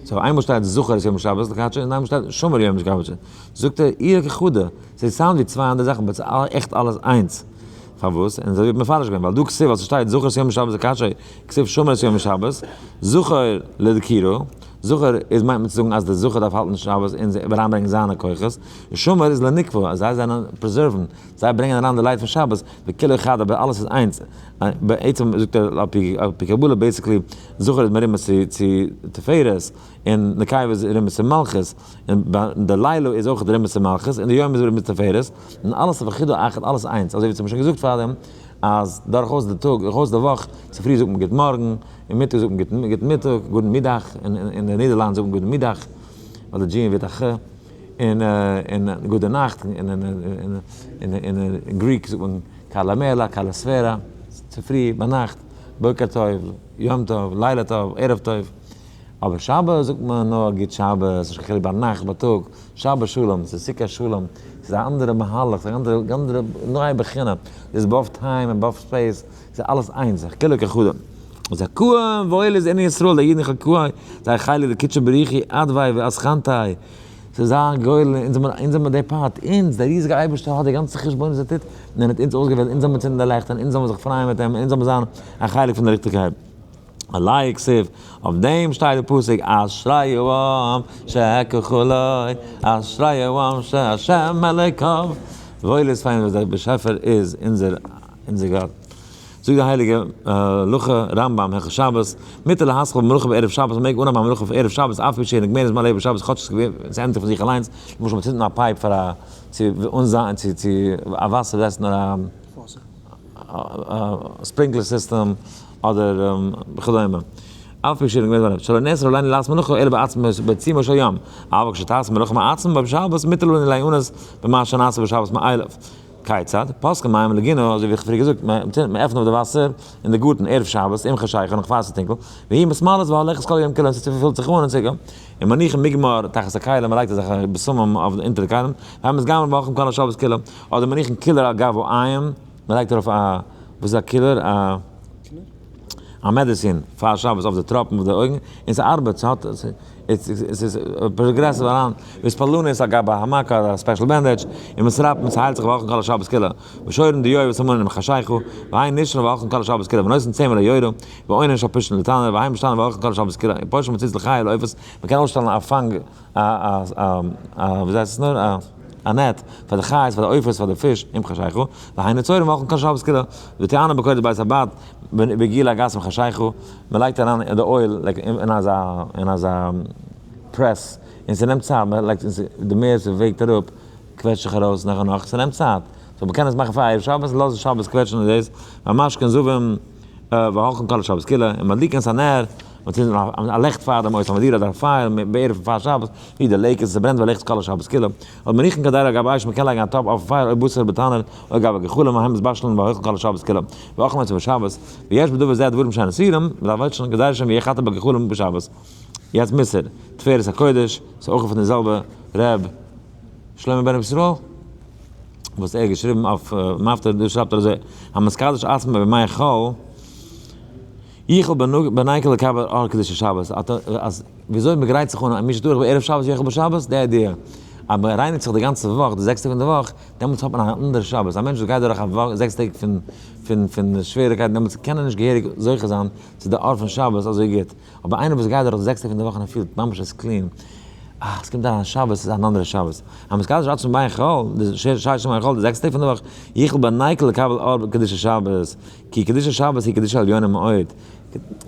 so איינמאל שטייט זכור את יום השבת לקדשו און איינמאל שטייט שמור יום השבת, זאגט ער איהו כחדא, ס'sound ווי צוויי אנדערע זאכן but ס'איז עכט אלעס איינס. פארוואס? און אזוי ווי מפרש געווען, ווייל דא כתיב ווייל ס'שטייט זכור את יום השבת לקדשו, כתיב שמור את יום השבת, זכור לדקירה, זכור איז מיינט מען צו זאגן אז דער זכר דארף האלטן שבת און אריינברענגען זיינע כוחות, און שמור איז לנקבה, אז זיי זענען preserve ן, זיי ברענגען אריין די light פון שבת, וכולהו חד אבער אלעס איז איינס, בעצם זאגט ער על פי קבלה basically, זכר איז מרומז צו תפארת, און נקבה איז רומז צו מלכות, און די לילה איז אויך רומז צו מלכות, און די יום איז רומז צו תפארת, און אלעס איז בחדא אחת, אלעס איינס, אזוי ווי האבן שוין געזאגט פארדעם, אז דורכאויס די טאג, דורכאויס די וואך, צופרי זאגט מען גוט מארגן, און מיטאג זאגט מען גוט מיטאג, goedemiddag, אין די נידערלאנד זאגט מען goedemiddag. ווייל די דזשין ווערט א ח, און און גוטע נאכט, און אין Greek זאגט מען καλημέρα, καλησπέρα, צופרי, ביינאכט, בוקר טוב, יום טוב, לילה טוב, ערב טוב. אבער שבת זאגט מען נאר גוט שבת, נישט קיין חילוק ביינאכט, בייטאג, שבת שלום, ס'איז סוכת שלום, ס'איז א אנדערע מהלך, ס'איז א אנדערע אנדערע נייע בחינה, ס'איז above time און above space, ס'איז אלעס איינס, כולו כאחד. זכאה וואויל איז אין ישראל די אידן חכאה, זייער חלק די קודשא בריך הוא אדוואי ואסכנתי', ס'איז א גורל, אונז זעמיר אונז זעמיר די part, אונז, דער ריזיגער אייבערשטער האט די גאנצע חשבון וואס ער טוט, און ער האט אונז אויסגעוועלט, אונז זאל מיר צינדן די לעכט, און אונז זאל מיר זיך פרייען מיט אים, און אונז זאל מיר זיין א חלק פון די ליכטיגקייט. עלי כתיב, אויף דעם שטייט די פסוק אשרי העם שקראו אשרי העם שהשם אלוקיו, וואויל איז פאר אונז וואס דער באשעפער איז אונזער אונזער גאט. זאגט די הייליגע הלכה רמב ם הלכות שבת, מותר להתחיל במלאכה בערב שבת, מען מעג אנהייבן א מלאכה אויף ערב שבת אף על פי שאינה נגמרת מאליה בשבת כאטש עס איז ענדיגט פון זיך אליינס, למשל מען צינדט אן א pipe פאר א צו אנזייען צו צו א וואסער וואס הייסט נאר א sprinkler system אדער וכדומה. אף על פי שאינה נגמרת מאליה, שלא נאסר עלינו לעשות מלאכה אלא בעצמו של יום, אבל כשתעשה מלאכה מעצמה בשבת מותר לנו ליהנות במה שנעשה בשבת מאליו. כיצד? פותחין מים לגינה, אזוי ווי איך האב פריער געזאגט, מען עפנט אויף די וואסער אין די גארטן ערב שבת, עם חשיכה נאך פאר ס'איז טונקל, והיא מתמלאת והולכת כל היום כולו, ס'פילט זיך אן און צוריק, און מניחים מגמר תחת הכלים, מען לייגט אזעלכע בשמים אויף אונטער די כלים, והם מתגמרין והולכין כל השבת כולה, אדער מניחים קילור על גב העין, מען לייגט ארויף א, וואס איז א קילור? א. א medicine פאר שבת אויף די טראפן אויף די אויגן, און ס'ארבעט, ס'האט, ס'איז progressive אריין, וספלנית על גבי המכה אדער א special bandage, און מתרפאין ס'היילט זיך והולכין כל השבת כולה, ושורין דיו וסמנין עם חשיכה, והן נשרין והולכין כל השבת כולה, ונותנין צמר ליורה, ואונין של פשתן לתנור, והן משתנין והולכין כל השבת כולה, ופושטין מציץ לחיה ולעופות, מ'קען אויסשטעלן א פאנג א א א וויאזוי הייסט עס נאר א א net פאר די חיות פאר די עופות פאר די פיש עם חשיכה והן נצורין והולכין כל שבת כולה וטוענין בקורת בית הבד בגיל הגס עם חשיכה מען לייגט אריין אין די oil like אין אזא אין אזא press און ס'נעמט צייט מען לייגט די מער ס'וועגט אראפ קוועטשט זיך ארויס נאך און נאך ס'נעמט צייט so מ'קען עס מאכן פאר ערב שבת לאזן שבת קוועטשן און דאס והמשקין זבים והולכין כל השבת כולה ומדליקין את הנר מען צינדט אן א לעכט פאר דעם אויס א מדירה אדער א פייער בערב פאר שבת, ווי די לעיק איז עס ברענט והולכת כל השבת כולה, אדער מניחין קדירה על גבי אש מען קען לייגן א טאפ אויפן פייער או בשר בתנור או גבי גחלים והן מתבשלין והולכין כל השבת כולה ואוכלין אותו בשבת, ויש בדבר זה דברים שאין אסורים, מען דארף וואטשן כדי שמא יחתה בגחלים בשבת. יעצט מוסר, תפארת הקודש, ס'איז אויך פון די זעלבע ר' שלמה בן ר' ישראל, וואס ער האט געשריבן אויף מפטיר, דא שרייבט ער אזוי, המתקדש עצמו בימי חול, יוכל בנקל לקבל אור קדושת שבת, אז וויאזוי מען גרייט זיך אן א מי שטרח בערב שבת יאכל בשבת, די idea אז מען רייניגט זיך די גאנצע וואך, די 6 טעג פון די וואך, דעמאלטס האט מען א אנדערע שבת, א מענטש וואס גייט דורך א וואך, 6 טעג פון פון פון שוועריקייטן, דעמאלטס קען ער נישט געהעריג זוכה זיין צו די אור פון שבת אזוי גוט, אבער איינער וואס גייט דורך די 6 טעג פון די וואך און ער פילט ממש עס clean, אה, עס קומט אריין שבת איז אן אנדערע שבת. המתקדש עצמו בימי חול, די ששת ימי חול, די 6 טעג פון די וואך, יוכל בנקל לקבל אור קדושת שבת, כי קדושת שבת היא קדושה עליונה מאוד,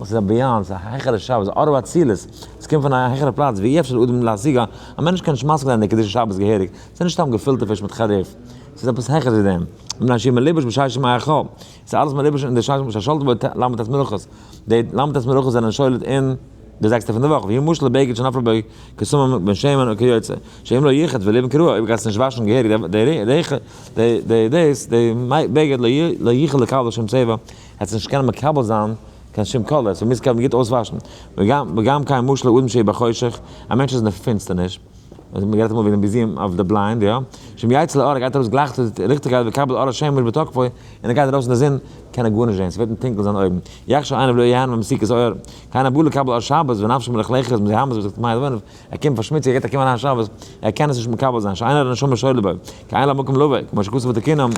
עס איז א beyond, עס איז א העכערע שבת, אור האצילות, עס קומט פון א העכערע פלאץ, ואי אפשר לאדם להשיגה, א מענטש קען נישט משיג זיין די קדושת שבת געהעריג, עס איז נישט סתם געפילטע פיש מיט חריף, עס איז עפעס העכער ווי דעם, מפני שהוא מלובש בששת ימי החול, עס איז אלעס מלובש אין די ששת שהשולט בו ל"ט מלאכות, די ל"ט מלאכות זענען שולט אין די זעקסטע פון די וואך, והוא משל לבגד שנפל בו כסומם בן שמן וכיוצא, שאם לא ירחץ וילבן כראוי, אויב גייסטו נישט וואשן געהעריג די דאס, די בגד לא יוכל לקבל שום צבע, העט עס נישט קענען מקבל זיין קיין שום color, so מוז קודם גוט אויסוואשן, וגם כן משל לאדם שהוא בחושך, א מענטש איז אין די פינסטערניש, מען רעדט אמאל וועגן museum of the blind, יא, שאם יצא לאור ער גייט ארויס גלייך צו די ליכטיגקייט ויקבל אור השמש בתוקפו, און ער גייט ארויס אין די זון, קען ער גארנישט זען, ס'ווערט אים טונקל זיין אויגן, יחשך עיניו ולא יהנה ממתיקות האור, כן הבא לקבל אור שבת ונפשו מלוכלכת מזוהמת בטמא עוונותיו, ער קומט פארשמוצט, ער גייט א קומען אריין שבת, ער קען עס נישט מקבל זיין, שאין הנשמה שולט בו, כי אין לה מקום לבוא, כמו שכתוב ותיקונם,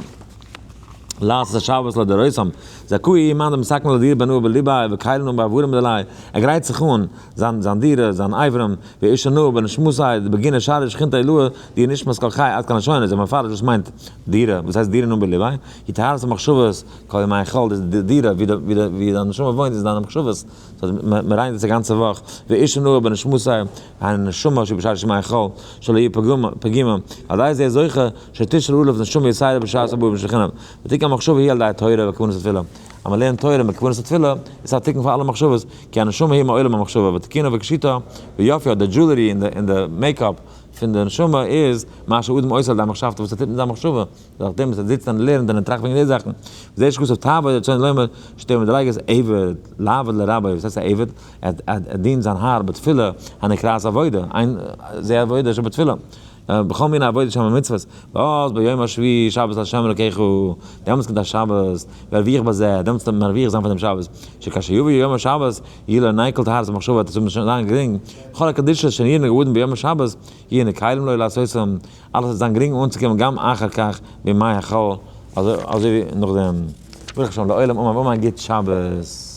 לעשות השבת לדורותם, זכאי יהא מאן דמתקן לדירה בנאה בליביה וכיילנא בעבורם דיליה, ער גרייט זיך אן, זיין זיין דירה, זיין אברים, ואיש הנאה בנשמתיה, בגינה שערי שכינתא עילאה, די נשמת כל חי עד כאן לשונו, זיי מפרש וואס מיינט דירה, וואס הייסט דירה נאה בליביה, היא טהרת המחשבות, כל ימי חול, דאס איז די דירה ווי די ווי דיין נשמה וואוינט איז דיינע מחשבות, so מען רייניגט עס א גאנצע וואך, ואיש הנאה בנשמתיה, היינו נשמה שבשעת ימי חול, שלא יהיה פגימה, על ידי זה זוכה שתשרה עליו נשמה יתירה בשעת הבאה בשכינה, ותיקון המחשבה היא על ידי התורה וכוונת התפילה. אז מען לערנט תורה מיט כוונת התפילה, איז א תיקון פאר אלע מחשבות, כי הנשמה היא מעולם המחשבה, ותיקונה וקישוטה, ויופיה, די jewelry און די makeup פון די נשמה איז, מה שאדם עושה על ידי מחשבתו, וואס ער טוט מיט זיין מחשבה, דורך דעם וואס ער זיצט און לערנט און ער טראכט וועגן די זאכן. וזה שכתוב תעבוד רצונו לומר, שתהא מדריגת עבד, לעבוד לרבו, וואס הייסט א עבד? ער דינט זיין האר בתפילה, הנקראת עבודה, אין זה עבודה שבתפילה. בכל מיני עבודות שם המצוות, ואז ביום השביעי שבת לה' אלקיך, דעמאלטס קומט א שבת, והרוויח בזה, דעמאלטס וועט מען מרוויח זיין פון דעם שבת, שכאשר יבוא יום השבת, יהיה לו נקל טהרת המחשבה, עס וועט שוין זיין גרינג, כל הקדושות שנראה געווארן ביום השבת, יהיו נקלים לו לעשותם, אלעס וועט זיין גרינג אנצוקומען גם אחר כך בימי החול, אזוי ווי נאכדעם. ברוך השם לעולם אמן ואמן גוט שבת.